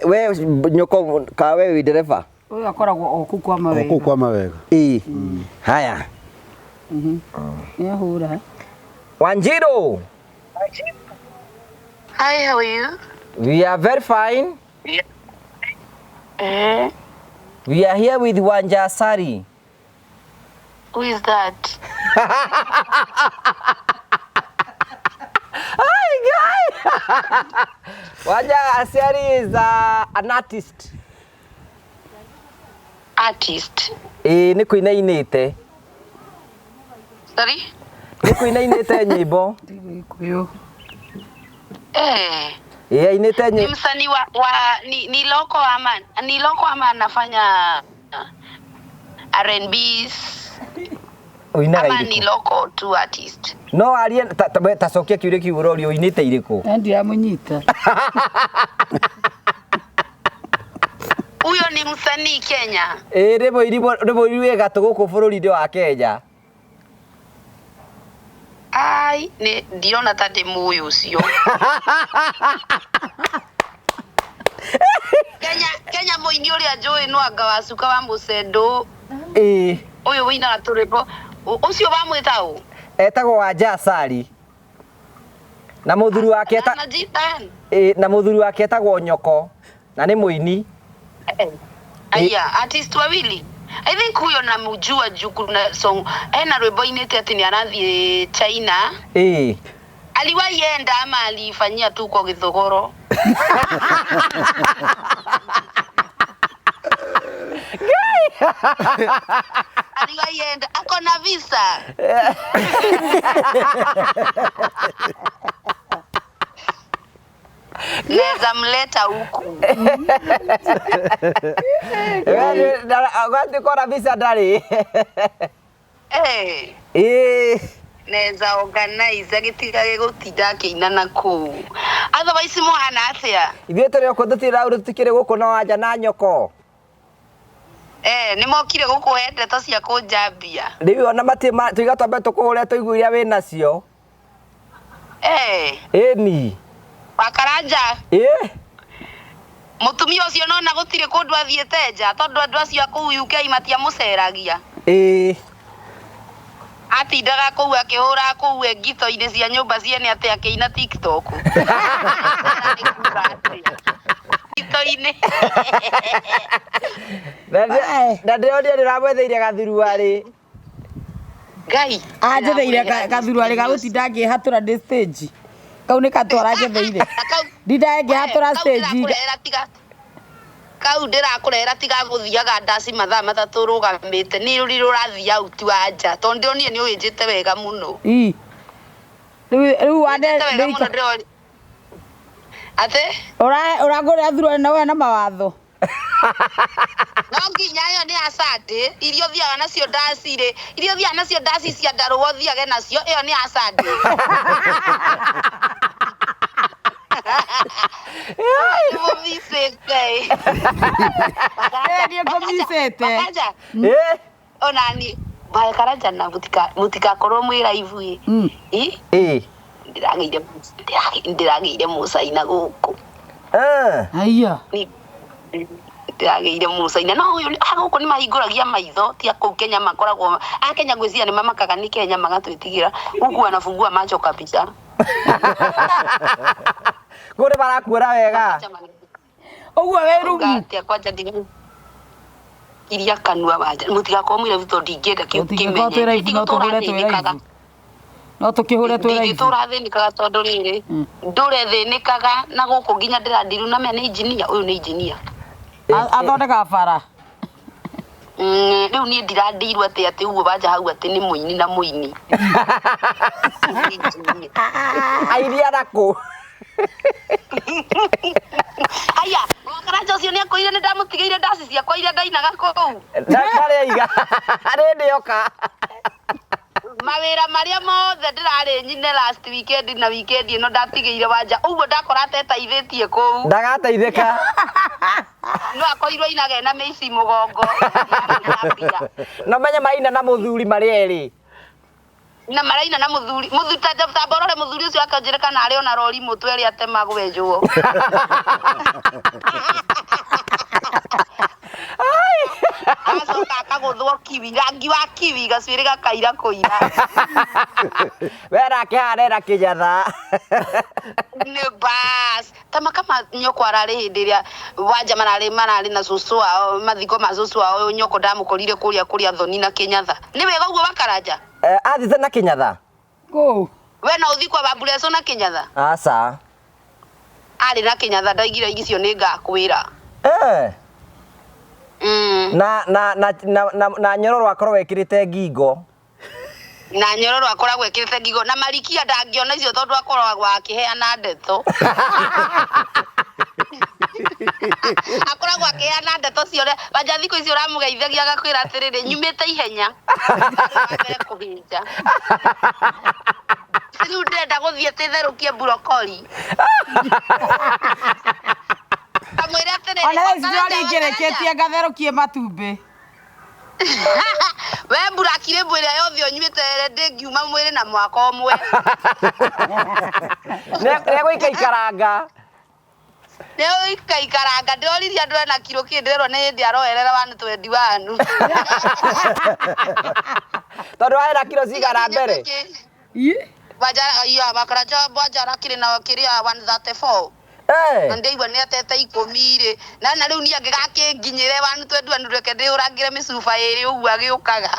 nyoko ka we wĩ ndereba? Ũyũ akoragwo o kũu kwa O kũu Mawega. kwa Mawega. Ĩĩ. Haya. Nĩ ahũra. Wanjiru, Hi, how are you? we are very fine. Eh, We are here with Wanja Asari. who is that? Hi, guy. Wanja Asari is an artist. Artist. Ĩĩ nĩ kũina inĩte. Sorry? Nĩ kũina inĩte nyĩmbo. Gĩkũyũ. Eh, Ĩĩ ainĩte ni nyĩmbo. msanii wa ni loko ama ni loko ama anafanya R&Bs Ũinaga ama ni irĩkũ? loko tu artist. No arie ta cokia kĩũria kĩu ũrorio ũinĩte irĩkũ? Na ndiramũnyita. Huyo ni msanii Kenya. Ĩĩ nĩ mũini nĩ mũini wĩ gatũ gũkũ bũrũri-inĩ wa Kenya. Ai, ni ndirona ta ndĩmũĩ ũcio. Kenya Kenya mũini ũrĩa njũĩ no anga wacuka wa mũcendo Ĩĩ ũyũ wĩinaga tũrwĩmbo ũcio wamwĩta ũ? etagwo Wanja Asari. Na mũthuri wake eta Anajitan. ĩĩ na mũthuri wake etagwo Nyoko na nĩ mũini. Aya, artist wawili. I think huyo namjua juu kuna song ena rwĩmbo inĩte atĩ nĩ arathiĩ China. Ĩĩ. Aliwahi enda ama alifanyia tu kwa gĩthogoro? Aliwahi enda, ako na visa. Naweza mleta huku. Gwatuĩka visa ndarĩ. Eh. Ĩĩ. Naweza organize agĩtigage gũtinda akĩina na kũu. Otherwise mũhana atĩa? Ithuĩ tũrĩ o kũ tũtirĩ rauru tũtikĩrĩ gũkũ na Wanja na Nyoko. Eh, nĩ mokire gũkũhe ndeto cia kũnjambia. Rĩu ona matirĩ tuiga twambe tũkũhũre tũigue iria wĩ nacio. Eh, Ĩni. Wakaranja, Ĩĩ. mũtumia ũcio nona gũtirĩ kũndũ athiĩte nja tondũ andũ acio a kũu UK matiamũceragia. Ĩĩ. Atindaga kũu akĩhũra kũu ngito-inĩ cia nyũmba ciene atĩ akĩina TikTok. Ngito-inĩ. Na ndĩronire ndĩramwetheire gathuruarĩ. Ngai. Anjetheire gathuruarĩ ga gũtinda ngĩhatũra ndĩ stage. Kau nĩ katũ aranjetheire. Ndindaga ngĩhatũra stage. Kau ndĩrakũrehera tiga gũthiaga ndaci mathaa matatũ rũgamĩte nĩ rũri rũrathiĩ out wa nja tondũ ndĩronire nĩ ũwĩnjĩte wega mũno. Ii. Rĩu wane Wĩnjĩte wega mũno ndĩroni. Atĩ? Ũrangũrĩra thuruarĩ na we na mawatho. No nginya ĩyo nĩ ya Sunday iria ũthiaga nacio ndaci rĩ iria ũthiaga nacio ndaci cia ndarũa ũthiage nacio ĩyo nĩ ya Sunday. Nĩmũmicĩte. Niĩ ngũmicĩte. Wakanja Ĩĩ. onani Bae Karanja na mutikakorwo mwĩ live ĩ. Ĩ Ĩ. Ndĩragĩire mũcaina gũkũ. Eh. Aya. Ndĩragĩire mũcaina no ũyũ gũkũ nĩ mahingũragia maitho ti a kũu Kenya makoragwo a Kenya ngwĩciria nĩ mamakaga nĩ Kenya magatwĩtigĩra huku wanafungua macho kabisa. Kũu nĩ marakuona wega. Ũguo wĩ rumu. Atĩa kwanja ndiga iria kanua wanja mũtigakorwo mwĩ live tondũ ndingĩenda kĩu Tũtingĩkorwo twĩ live, no tũhũre twĩ live. No tũkĩhũre twĩ live. Ndingĩtũra thĩnĩkaga tondũ rĩrĩ ndũre thĩnĩkaga na gũkũ nginya ndĩrandiru na mea nĩ engineer ũyũ nĩ engineer. Athondekaga bara. Rĩu niĩ ndirandirwo atĩ atĩ ũguo wanja hau atĩ nĩ mũini na mũini. Airia nakũ? Aya, Karanja ũcio nĩ akũire nĩ ndamũtigĩire ndaci ciakwa iria ndainaga kũu. Ndarĩ aiga. Rĩndĩ yoka. Mawĩra marĩa mothe ndĩrarĩ nyine last weekend na weekend ĩno ndatigĩire wanja ũguo ndakora atetaithĩtie kũu. Ndagateithĩka. No akorirwo ainage na mĩici mũgongo. Na menye maina na mũthuri marĩ erĩ. Na maraina na mũthuri mũthuri ta ta borore mũthuri ũcio akanjĩra kana arĩ ona rori mũtwe ĩrĩa atemagwo enjwo. Acoka akagũthwo kiwi rangi wa kiwi gacuĩrĩ gakaira kũira. We nake haha arera kĩnyatha. Nĩ bas tama kama nyoko ararĩ hĩndĩ ĩrĩa wanja mararĩ na cũcũ wao mathiko ma cũcũ wao nyoko ndamũkorire kũrĩa kũrĩa thoni na kĩnyatha. Nĩ wega ũguo wakaranja? Athiĩte na kĩnyatha? Kũu. We no ũthiĩ kwa Babureco na kĩnyatha? Aca. Arĩ na kĩnyatha ndaigire icio nĩ ngakwĩra. Eh. Na na na na na nyororo akorwo wekĩrĩte ngingo. Na nyororo akoragwo ekĩrĩte ngingo na marikia ndangĩona icio tondũ akoragwo akĩheana ndeto. Akoragwo akĩheana ndeto cia ũrĩa wanja thikũ icio ũramũgeithagia agakwĩra atĩrĩrĩ nyumĩte ihenya. Wambere kũhĩnja. Rĩu ndĩrenda gũthiĩ tĩtherũkie brokoli. Kamwĩre atĩrĩrĩ. Ona thaa ici ndĩrorĩngĩrĩkĩtie ngatherũkie matumbĩ. We mburakire mbũ ĩrĩa yothe ũnyuĩte ndĩngiuma mwĩrĩ na mwaka ũmwe. Nĩegũikaikaranga. Nĩegũikaikaranga ndĩroririe andũ ena kiro kĩ ndĩrerwo nĩ hĩndĩ aroerera 121. Tondũ arĩ kiro cigana mbere? Wanja iya wakaranja wanja arakĩrĩ na kĩrĩa 134. Na ndĩigua nĩ atete 10 rĩ na rĩu niĩ angĩgakĩnginyĩre 121 reke ndĩũrangĩre mĩcuba ĩrĩ ũguo agĩũkaga.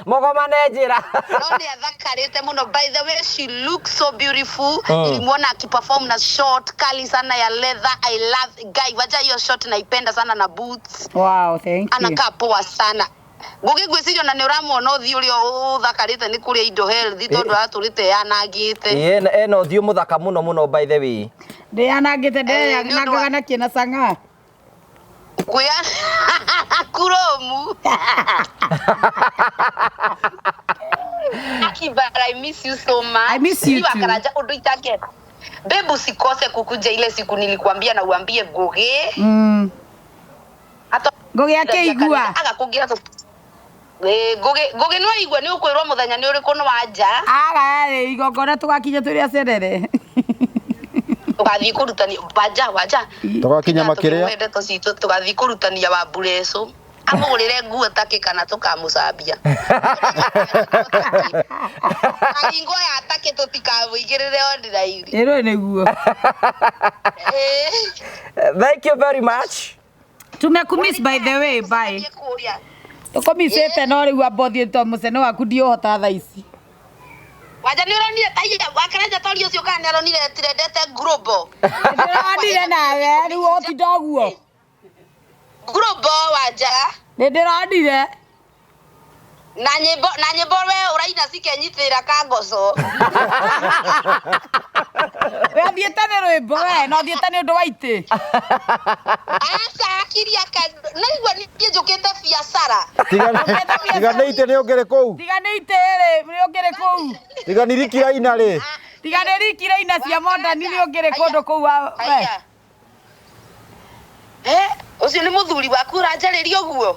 Mũgomane njĩra. No nĩ athakarĩte mũno by the way she looks so beautiful. Nilimwona akiperform na short kali sana ya leather. I love guy wacha hiyo short naipenda sana na boots. Wow, thank you. Anakaa poa sana. Ngũgĩ ngwĩciria ona nĩ ũramuona ũthiũ ũrĩa ũthakarĩte nĩ kũrĩa indo healthy tondũ atũrĩte yanangĩte. Ena ũthiũ mũthaka mũno mũno by the way. Ndĩyanangĩte ndĩyanangaga na kĩ na cang'aa. Kwĩa kuromu. Aki but I miss you so much. I miss you too. Karanja ũndũ itangĩenda. Babe usikose kukuja ile siku nilikuambia na uambie Ngũgĩ. Hata Ngũgĩ akĩigua. Agakũngira Ngũgĩ no aigua nĩ ũkwĩrwo mũthenya nĩ ũrĩkũ nĩ wanja. Aga rĩ igongona tũgakinya tũrĩ acerere. Tũgathiĩ kũrutania wanja wanja. Tũgakinya makĩrĩa. Ndeto citũ tũgathiĩ kũrutania wa Mbureco. Amũgũrĩre nguo takĩ kana tũkamũcambia. Karingo ya takĩ tũtikamũigĩrĩre online. Ĩrĩ nĩguo. Thank you very much. Tumekumiss by the way, bye. Tũkũmicĩte no rĩu amba ũthiĩ to mũcene waku ndiũhota thaa ici. Wanja nĩ ũronire taiya wakaranja tori ũcio kana nĩ aronire tirendete global. Ndĩronire nawe rĩu ũtinda ũguo. Global wanja. Nĩ ndĩronire. Na nyĩmbo we ũraina cikenyitĩrĩra kangoco. We ũthiĩte nĩ rwĩmbo we na ũthiĩte nĩ ũndũ wa itĩ. Aca akiria naigua niĩ njũkĩte biacara. Tiga nĩ itĩ nĩ ũngĩrĩ kũu. Tiga nĩ itĩ rĩ nĩ ũngĩrĩ kũu. Tiga nĩ riki raina rĩ. Tiga nĩ riki raina cia modern nĩ ũngĩrĩ kũndũ kũu we. Eh, ũcio nĩ mũthuri waku ũranjarĩria ũguo.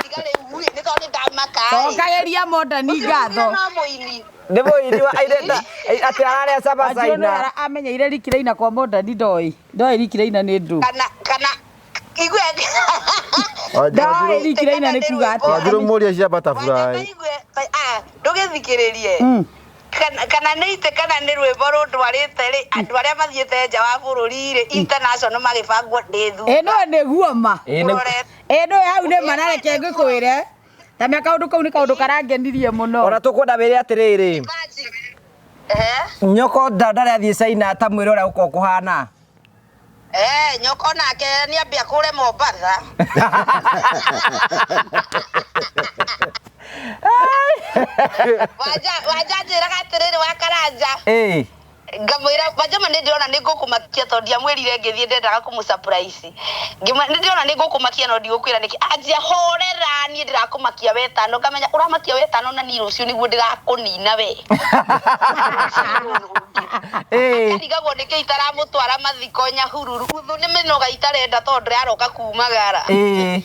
Tiga rĩu rĩ, nĩ tondũ nĩ ndamaka ĩ. Cokagĩria Modani Ũcio ngatho. no mũini. Nĩ mũini wa airĩta atĩ ararĩa caba Wanjiru nĩwe caina. amenyeire rikiraina kwa Modani ndoĩ. Ndoĩ rikiraina nĩ ndũ. Kana igue. Ndoĩ rikiraina nĩ kuga atĩa. Wanjiru mũria cia butterfly. Ndũgĩthikĩrĩrie. Kana nĩ ite kana nĩ rwĩmbo rũndwarĩte rĩ, andũ arĩa mathiĩte nja wa bũrũri rĩ, international magĩbangwo ndĩ thutha. Ĩ no nĩguo ma. Ĩ nĩ Ĩ no hau nĩ ma na reke ngĩkwĩre. Tamia kaũndũ kau nĩ kaũndũ karangenirie mũno. Ona tũkwenda wĩre atĩrĩrĩ. Nyoko ndarĩ athiĩ China ta mwĩre ũrĩa gũkoragwo kũhana. Eh, nyoko nake nĩ ambia kũre Mombatha. Wanja njĩraga atĩrĩrĩ wa Karanja. Ĩ. Ngamwĩra wanja ma nĩ ndĩrona nĩ ngũkũmakia tondũ ndiamwĩrire ngĩthiĩ ndendaga kũmũ surprise. Ngĩmwĩra nĩ ndĩrona nĩ ngũkũmakia no ndigũkwĩra nĩkĩ. Anjia horera niĩ ndĩrakũmakia wetano ngamenya ũramakia wetano na niĩ rũciũ nĩguo ndĩrakũnina we. Ĩ. Akarigagwo nĩkĩ itaramũtwara mathiko Nyahururu. Uthu nĩ mĩnoga itarenda tondũ ndĩraroka kumagara. Ĩ.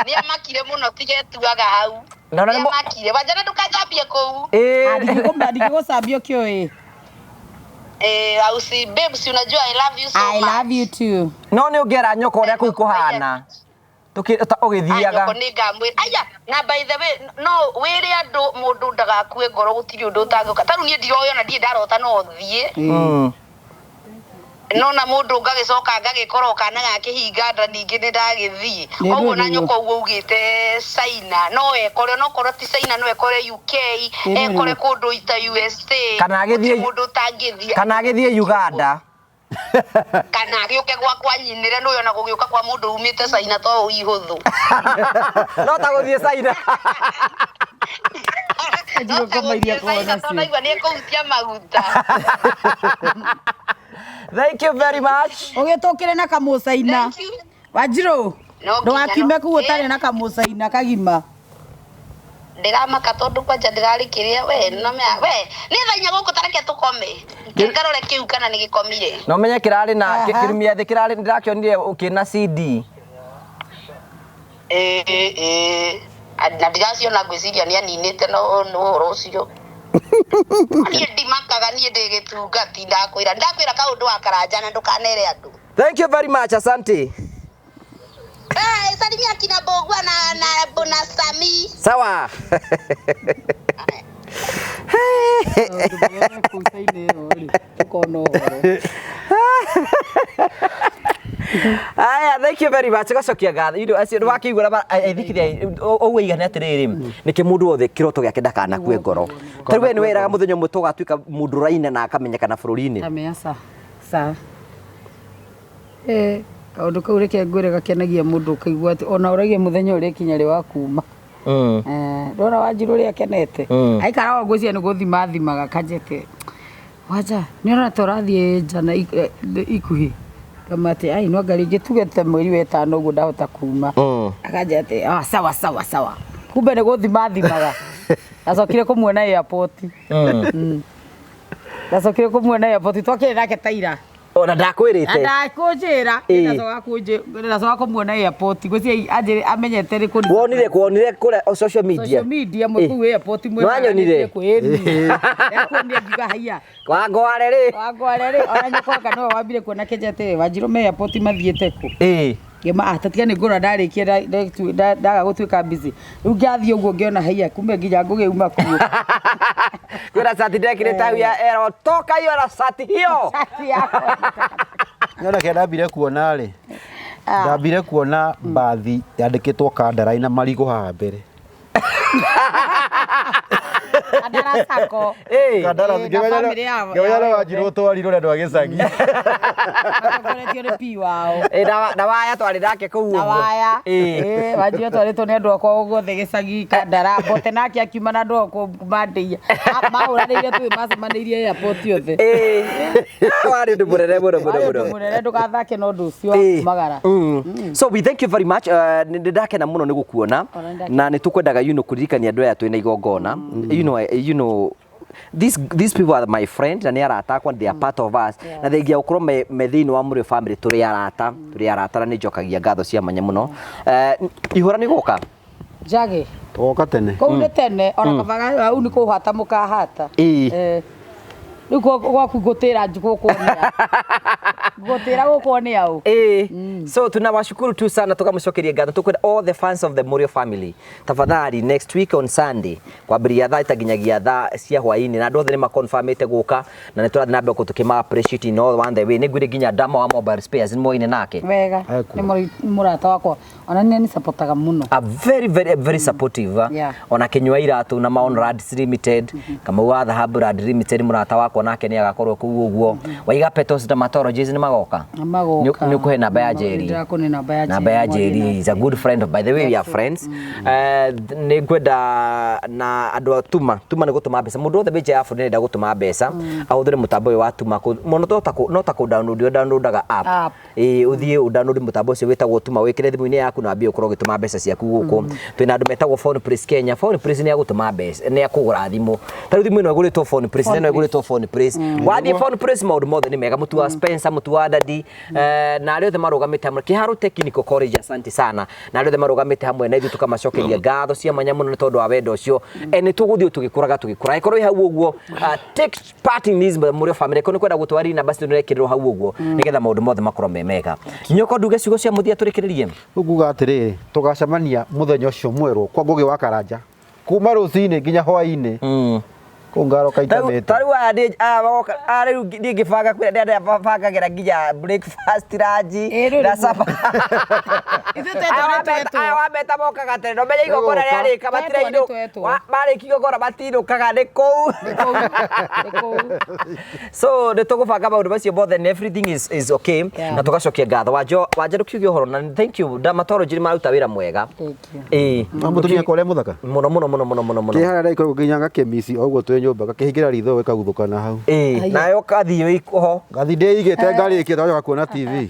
Nĩ amakire mũno tigetuaga hau. Na ona Nĩ nĩ mũ- amakire. Wanjana ndũkanjambie kũu. Ĩ. Ndingĩgũcambia ũkĩũĩ. Eh, ausi babes, unajua I love you so I much. love you too. No nĩ ũngĩera nyoko ũrĩa kũu kũhana. Ũgĩthiaga Ũgĩthiaga. nĩ ngamwĩra. Aya, na by the way, no wĩre andũ mũndũ ndagakue ngoro gũtirĩ ũndũ ũtangĩũka. Ta rĩu niĩ ndiroĩ ona ndirĩ ndarota no thiĩ. No na mũndũ ngagĩcoka ngagĩkora kana gakĩhinga nda ningĩ nĩ ndagĩthiĩ. Nĩ Koguo na ndũrĩ. nyũkwa ũguo ugĩte China no ekore onokorwo ti China no ekore UK, Nĩ ndũrĩ. ekore kũndũ ita USA. Kana agĩthiĩ- Gũtirĩ mũndũ ũtangĩthiĩ. Kana agĩthiĩ Uganda. Kana agĩũke gwakwa nyinĩre nĩũĩ ona gũgĩũka kwa mũndũ umĩte China to ihũthũ. No ta gũthiĩ China. No ta ngoma iria gũthiĩ China akoragwo nacio. tondũ aigua nĩekũhutia maguta. Thank you very much. Ũgĩtũkĩre na kamũcaina. Thank you. Wanjiru. No nginya Ndũgakiume no- kũu ũtarĩ na kamũcaina kagima. Ndĩramaka tondũ kwanja ndĩrarĩkĩria we no mea we nĩ thaa inya gũkũ tareke tũkome. Ngarore kĩu kana nĩ gĩkomire. No menye kĩrarĩ na Aha. kĩrumia thĩ kĩrarĩ ndĩrakĩonire ũkĩna CD. Ĩĩ ĩĩ. Na ndiraciona ngwĩciria nĩ aninĩte no nĩ ũhoro ũcio. Niĩ ndimakaga niĩ ndĩ gĩtungati ndakwĩra ndakwĩra kaũndũ wa Karanja na ndũkanere andũ. Thank you very much, asante. Eh, salimia kina Mbũgua na Sami. Sawa. Maũndũ marĩa me kũu China ĩyo rĩ, tũkona ũhoro. Aya, thank you very much. Gacokia ngatho. You know, acio nĩwakĩigua na aithikithia ũguo igana atĩrĩrĩ, nĩkĩ mũndũ wothe kĩroto gĩake ndakanakue ngoro. Ta rĩu we nĩweraga mũthenya ũmwe tũgatuĩka mũndũ ũraina na akamenyekana bũrũri-inĩ. Tamea sa sa eh kaũndũ kau reke ngwĩre gakenagia mũndũ ũkaigua atĩ ona ũragia mũthenya ũrĩa ikinya rĩ wa kuma. Ndona Wanjiru ũrĩa akenete. Aikaraga ngwĩciria nĩ gũthima athimaga kanjete. Wanja nĩ ũrona ta ũrathiĩ nja na ikuhĩ. Ngama atĩ ai no anga rĩngĩ tuge ta mweri wa ĩtano ũguo ndahota kuma. Akanja atĩ ah sawa sawa sawa. Kumbe nĩ gũthima athimaga. Ndacokire kũmuona airport. Ndacokire kũmuona airport twakĩrĩ nake ta ira. Ona ndakwĩrĩte. Ndakũnjĩra ndacoka kũmuona airport ngwĩciria anjĩre amenyete nĩ kũni Wonire wonire kũrĩa social media. social media mwe kũu airport mwe Nĩwanyonire? kwĩni ndakuonire ngiuga haiya Wangware rĩ. wangware rĩ ona nyũkwa anga nĩwe wambire kuona kĩnjete Wanjiru me airport mathiĩte kũ. Ĩĩ. Ngĩma ah tatiga nĩ ngũra ndarĩkia ndaga gũtuĩka busy rĩu ngathiĩ ũguo ngĩona haiya kumbe nginya ngũgĩuma kuo. Kwĩna cati ndekĩrĩte hau ya ero toka hiyo na cati hiyo. Cati yakwa. Nyona kĩrĩa ndambire kuona rĩ, ndambire kuona mbathi yandĩkĩtwo Kandara ĩna marigũ haha mbere. Kandara Sacco. Ĩĩ. Kandara Ĩĩ, na family yao- ngĩmenya nĩ yao Wanjiru ũtwarirwo nĩ andũ a gĩcagi. Matongoretio nĩ P wao. Ĩĩ, na waya twarĩ nake kũu Na ũguo. waya. Ĩĩ. Ĩĩ, Wanjiru atwarĩtwo nĩ andũ akwa guothe gĩcagi Kandara Mbote nake akiuma na andũ akwa mandĩia mahũranĩire tũĩ macemanĩirie airport yothe. Ĩĩ. Warĩ ũndũ mũnene mũno mũno Warĩ ũndũ mũno. mũnene ndũgathake na ũndũ ũcio wa Ĩĩ. kumagara. So we thank you very much. Nĩ ndakena mũno nĩ gũkuona Ona nĩ ndakena. na nĩ tũkwendaga you know kũririkania andũ aya twĩna igongona. You know, you know These people are my friend na nĩ arata akwa, they are part of us, na thengia gũkorwo me thĩinĩ wa Mũrĩo family, tũrĩ arata, tũrĩ arata, na nĩ njokagia ngatho cia mwanya mũno. Ihũra nĩ gũka. Njage. Tũgoka tene. Kũu nĩ tene ona kabaga hau nĩ kũhata mũkahata. Ĩĩ. Eh. Rĩu gwaku ngũtĩra gũkũ nĩ a. Ngũtĩra gũkũ nĩ aũ. Ĩĩ. So tunawashukuru tu sana, tukamũcokeria ngatho. Tukwenda all the fans of the Mũrĩo family, tafadhali, next week on Sunday kwambĩrĩria thaa ita nginyagia thaa cia hwaĩ-inĩ, na andũ othe nĩ maconfirmĩte gũka, na nĩ tũrathiĩ na mbere tũkĩma appreciate in all one the way. Nĩ ngwĩre nginya Dama wa Mobile Spares nĩ moine nake. Wega. Ekuo. Nĩ mũrata wakwa. Ona nĩ nĩ supportaga mũno. A very very very supportive. Ona Kinyua Iratu na Maon Rads Limited, Kamau wa Dhahabu Rad Limited, mũrata wakwa nake nĩ agakorwo kũu ũguo. Waiga Petals Dermatologist nĩ magoka. Nĩ magoka. Nĩ ũkũhe namba ya Njeri. Ndĩrakũne namba ya Namba ya Njeri, Njeri is a good friend, by the way, we are friends. Nĩ ngwenda na andũ a Tuma. Tuma nĩ gũtũma mbeca, mũndũ wothe wĩ nja ya bũrũri nĩarenda gũtũma mbeca, ahũthĩre mũtambo ũyũ wa Tuma. Mũno no ta kũ download, ũrĩa downloadaga app. App. Ĩĩ, ũthiĩ ũ download mũtambo ũcio wĩtagwo Tuma, wĩkĩre thimũ-inĩ yaku na wambie ũkorwo ũgĩtũma mbeca ciaku gũkũ. Twĩna andũ metagwo Phone Place Kenya. Phone Place nĩ ya gũtũma mbeca, nĩ ya kũgũra thimũ. Ta rĩu thimũ ĩno ĩgũrĩtwo Phone Place, na ĩno ĩgũrĩtwo Phone Place. Wathiĩ Phone Place maũndũ mothe nĩ mega. Mũtu wa Spencer, mũtu wa Dadi, na arĩa othe marũgamĩte hamwe, Kĩharũ Technical College, asante sana, na arĩa othe marũgamĩte hamwe na ithuĩ, tũkamacokeria ngatho cia mwanya mũno nĩ tondũ wa wendo ũcio. Nĩ tũgũthiĩ tũgĩkũraga tũgĩkũraga. Ĩkorwo ĩ hau ũguo, take part in this Mũrĩo family. Ĩkorwo nĩ kwenda gũtwarĩria, namba citũ nĩrekĩrĩrwo hau ũguo, nĩgetha maũndũ mothe makorwo me mega. Nyoko, nduge ciugo cia mũthia tũrĩkĩrĩrie. Rĩu nguga atĩrĩrĩ, tũgacemania mũthenya ũcio mwerũ kwa Ngũgĩ wa Karanja kuma rũcinĩ nginya hwaĩ-inĩ kũu ngaroka itamĩte. Tarĩu aya aya magoka, aya rĩu niĩ ngĩbanga kwĩra ndĩrĩa bangagĩra nginya breakfast, lunch Ĩ, rĩu na nĩguo. supper. Ithuĩ twetwo nĩ twetwo. Aya wambeta mokaga tene, no menye igongona Nĩgũka. rĩarĩka. Twetwo nĩ Matirainũ twetwo. Marĩkia igongona matinũkaga nĩ kũu. Nĩ kũu. Nĩ kũu. So nĩ tũgũbanga maũndũ macio mothe and everything is okay. Na tũgacokia ngatho wanjo wanja ndũkiuge ũhoro, na thank you, dermatology nĩ maruta wĩra mwega. Thank you. Ĩĩ. Na mũtumia kwa ũrĩa mũthaka. Mũno mũno mũno mũno mũno mũno. Kĩ harĩa ndagĩkorwo nginya ngakĩmici o ũguo twĩ nyũmba, gakĩhingĩra ritho gĩkaguthũkana hau. Ĩĩ, nayo kathiĩ ho. Ngathi ndĩigĩte ngarĩkia twacoka kuona TV.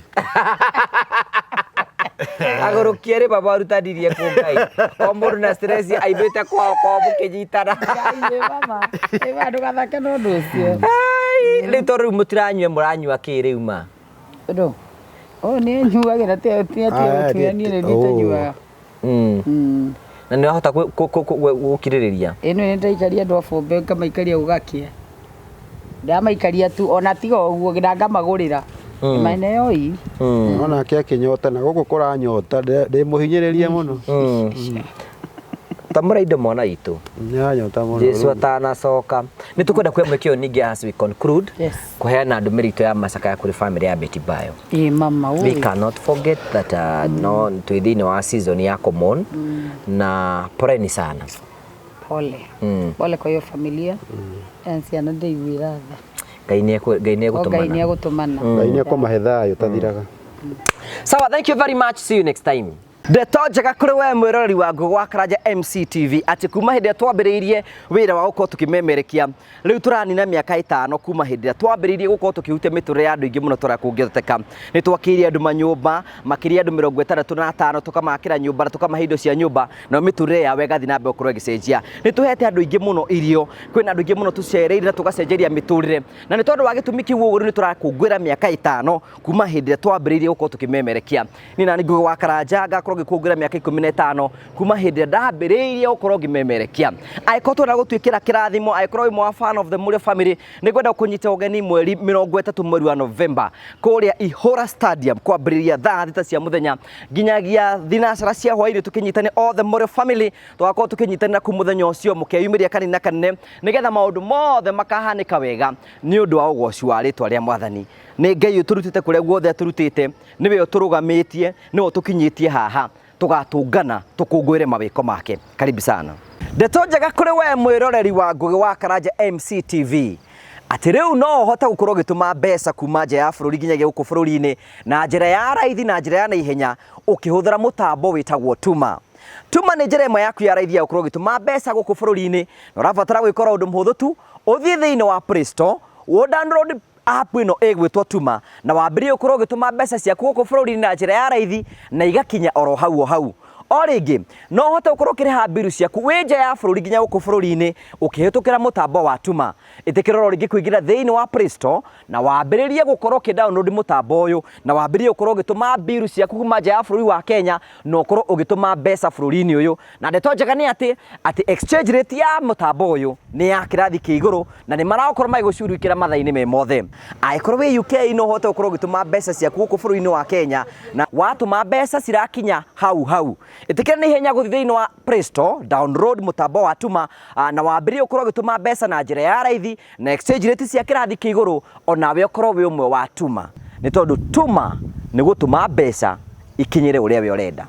Agũrũkie rĩ baba arutanirie kũ Ngai o mũndũ na stress aimĩte kwao kwao mũkĩnyitana. Ngai, ĩ mama. Ĩ ma ndũgathake na ũndũ ũcio. Ai, rĩu tondũ rĩu mũtiranyua, mũranyua kĩ rĩu ma? Ndũ. Ũyũ nĩ nyuagĩra ti ti Ah, gũtua niĩ nĩ oh. nditanyuaga. Na nĩ wahota gũkirĩrĩria? Ĩno nĩ ndaikaria andũ a bombe ngamaikaria gũgakĩa. Ndamaikaria tu ona tiga ũguo na ngamagũrĩra. Maneo ii. Onake akĩnyota na gũkũ kũranyota ndĩ mũhinyĩrĩrie mũno. Tamũra indo mwana witũ. Nĩanyota mũno. Jesu atanacoka nĩ tũkwenda kuoya mweke ũyũ ningĩ as we conclude Yes. kũheana ndũmĩrĩri itũ ya macakaya kũrĩ family ya Betty Bayo. Ĩ mama We ũyũ. cannot forget that no twĩ thĩinĩ wa season ya common, na poleni sana. Pole. Pole kwa hiyo familia. Mm. Ciana ndĩiguĩra tha. Ngai nĩ Ngai nĩ O Ngai nĩ egũtũmana. egũtũmana. Ngai nĩ ekũmahe thayũ ũtathiraga. Sawa, thank you very much, see you next time. Ndeto njega kũrĩ we mwĩroreri wa Ngũgĩ wa Karanja MCTV atĩ kuma hĩndĩ ĩrĩa twambĩrĩirie wĩra wa gũkorwo tũkĩmemerekia, rĩu tũranina mĩaka 5 kuma hĩndĩ ĩrĩa twambĩrĩirie gũkorwo tũkĩhutia mĩtũrĩre ya andũ aingĩ mũno tũrĩa kũngĩhoteka. Nĩ twakĩire andũ manyũmba makĩria andũ 65, tũkamakĩra nyũmba na tũkamahe indo cia nyũmba, nayo mĩtũrĩre yao ĩgathiĩ na mbere gũkorwo ĩgĩcenjia. Nĩ tũhete andũ aingĩ mũno irio, kwĩna andũ aingĩ mũno tũcereire na tũgacenjeria mĩtũrĩre, na nĩ tondũ wa gĩtũmi kĩu ũguo rĩu nĩ tũrakũngũĩra mĩaka 5 kuma hĩndĩ ĩrĩa twambĩrĩirie gũkorwo tũkĩmemerekia. Niĩ nani Ngũgĩ wa Karanja ngakorwo ngĩkũngũĩra mĩaka 15 kuma hĩndĩ ĩrĩa ndambĩrĩirie gũkorwo ngĩmemerekia. Angĩkorwo twenda gũtuĩkĩra kĩrathimo, angĩkorwo wĩ mwa fan of the Mũrĩo family, nĩ ngwenda kũnyita ũgeni mweri 30 mweri wa November kũrĩa Ihũra Stadium kwambĩrĩria thaa 6 cia mũthenya nginyagia thinacara cia hwaĩ-inĩ, tũkĩnyitane all the Mũrĩo family. Tũgakorwo tũkĩnyitanĩra kũu mũthenya ũcio mũkeyumĩria kanini na kanene nĩgetha maũndũ mothe makahanĩka wega nĩ ũndũ wa ũgoci wa rĩtwa rĩa Mwathani. Nĩ Ngai ũtũrutĩte kũrĩa guothe atũrutĩte, nĩwe ũtũrũgamĩtie, nĩwe ũtũkinyĩtie haha, tũgatũngana tũkũngũĩre mawĩko make. Karibu sana. Ndeto njega kũrĩ we mwĩroreri wa Ngũgĩ wa Karanja MCTV atĩ rĩu no ũhote gũkorwo ũgĩtũma mbeca kuma nja ya bũrũri nginyagia gũkũ bũrũri-inĩ na njĩra ya raithi na njĩra ya naihenya ũkĩhũthĩra mũtambo wĩtagwo Tuma. Tuma nĩ njĩra ĩmwe yaku ya raithi ya gũkorwo ũgĩtũma mbeca gũkũ bũrũri-inĩ, na ũrabatara gwĩkora ũndũ mũhũthũ tu, ũthiĩ thĩinĩ wa Play Store, ũ download app ĩno ĩgwĩtwo Tuma, na wambĩrĩrie gũkorwo ũgĩtũma mbeca ciaku gũkũ bũrũri-inĩ na njĩra ya raithi na igakinya oro hau o hau. O rĩngĩ no ũhote gũkorwo ũkĩrĩha mbiru ciaku wĩ nja ya bũrũri nginya gũkũ bũrũri-inĩ ũkĩhĩtũkĩra mũtambo wa Tuma. Ĩtĩkĩra oro rĩngĩ kũingĩra thĩinĩ wa Play Store na wambĩrĩrie gũkorwo ũkĩ download mũtambo ũyũ na wambĩrĩrie gũkorwo ũgĩtũma mbiru ciaku kuma nja ya bũrũri wa Kenya na ũkorwo ũgĩtũma mbeca bũrũri-inĩ ũyũ. Na ndeto njega nĩ atĩ atĩ exchange rate ya mũtambo ũyũ nĩ ya kĩrathi kĩa igũrũ na nĩ marakorwo magĩgũcurikĩra mathaa-inĩ me mothe. Angĩkorwo wĩ UK no ũhote gũkorwo ũgĩtũma mbeca ciaku gũkũ bũrũri-inĩ wa Kenya na watũma mbeca cirakinya hau hau. Ĩtĩkĩra na ihenya gũthiĩ thĩinĩ wa Play Store, download mũtambo wa Tuma na wambĩrĩrie gũkorwo ũgĩtũma mbeca na njĩra ya raithi na exchange rate cia kĩrathi kĩa igũrũ onawe ũkorwo wĩ ũmwe wa Tuma. Nĩ tondũ Tuma nĩ gũtũma mbeca ikinyĩre ũrĩa we ũrenda.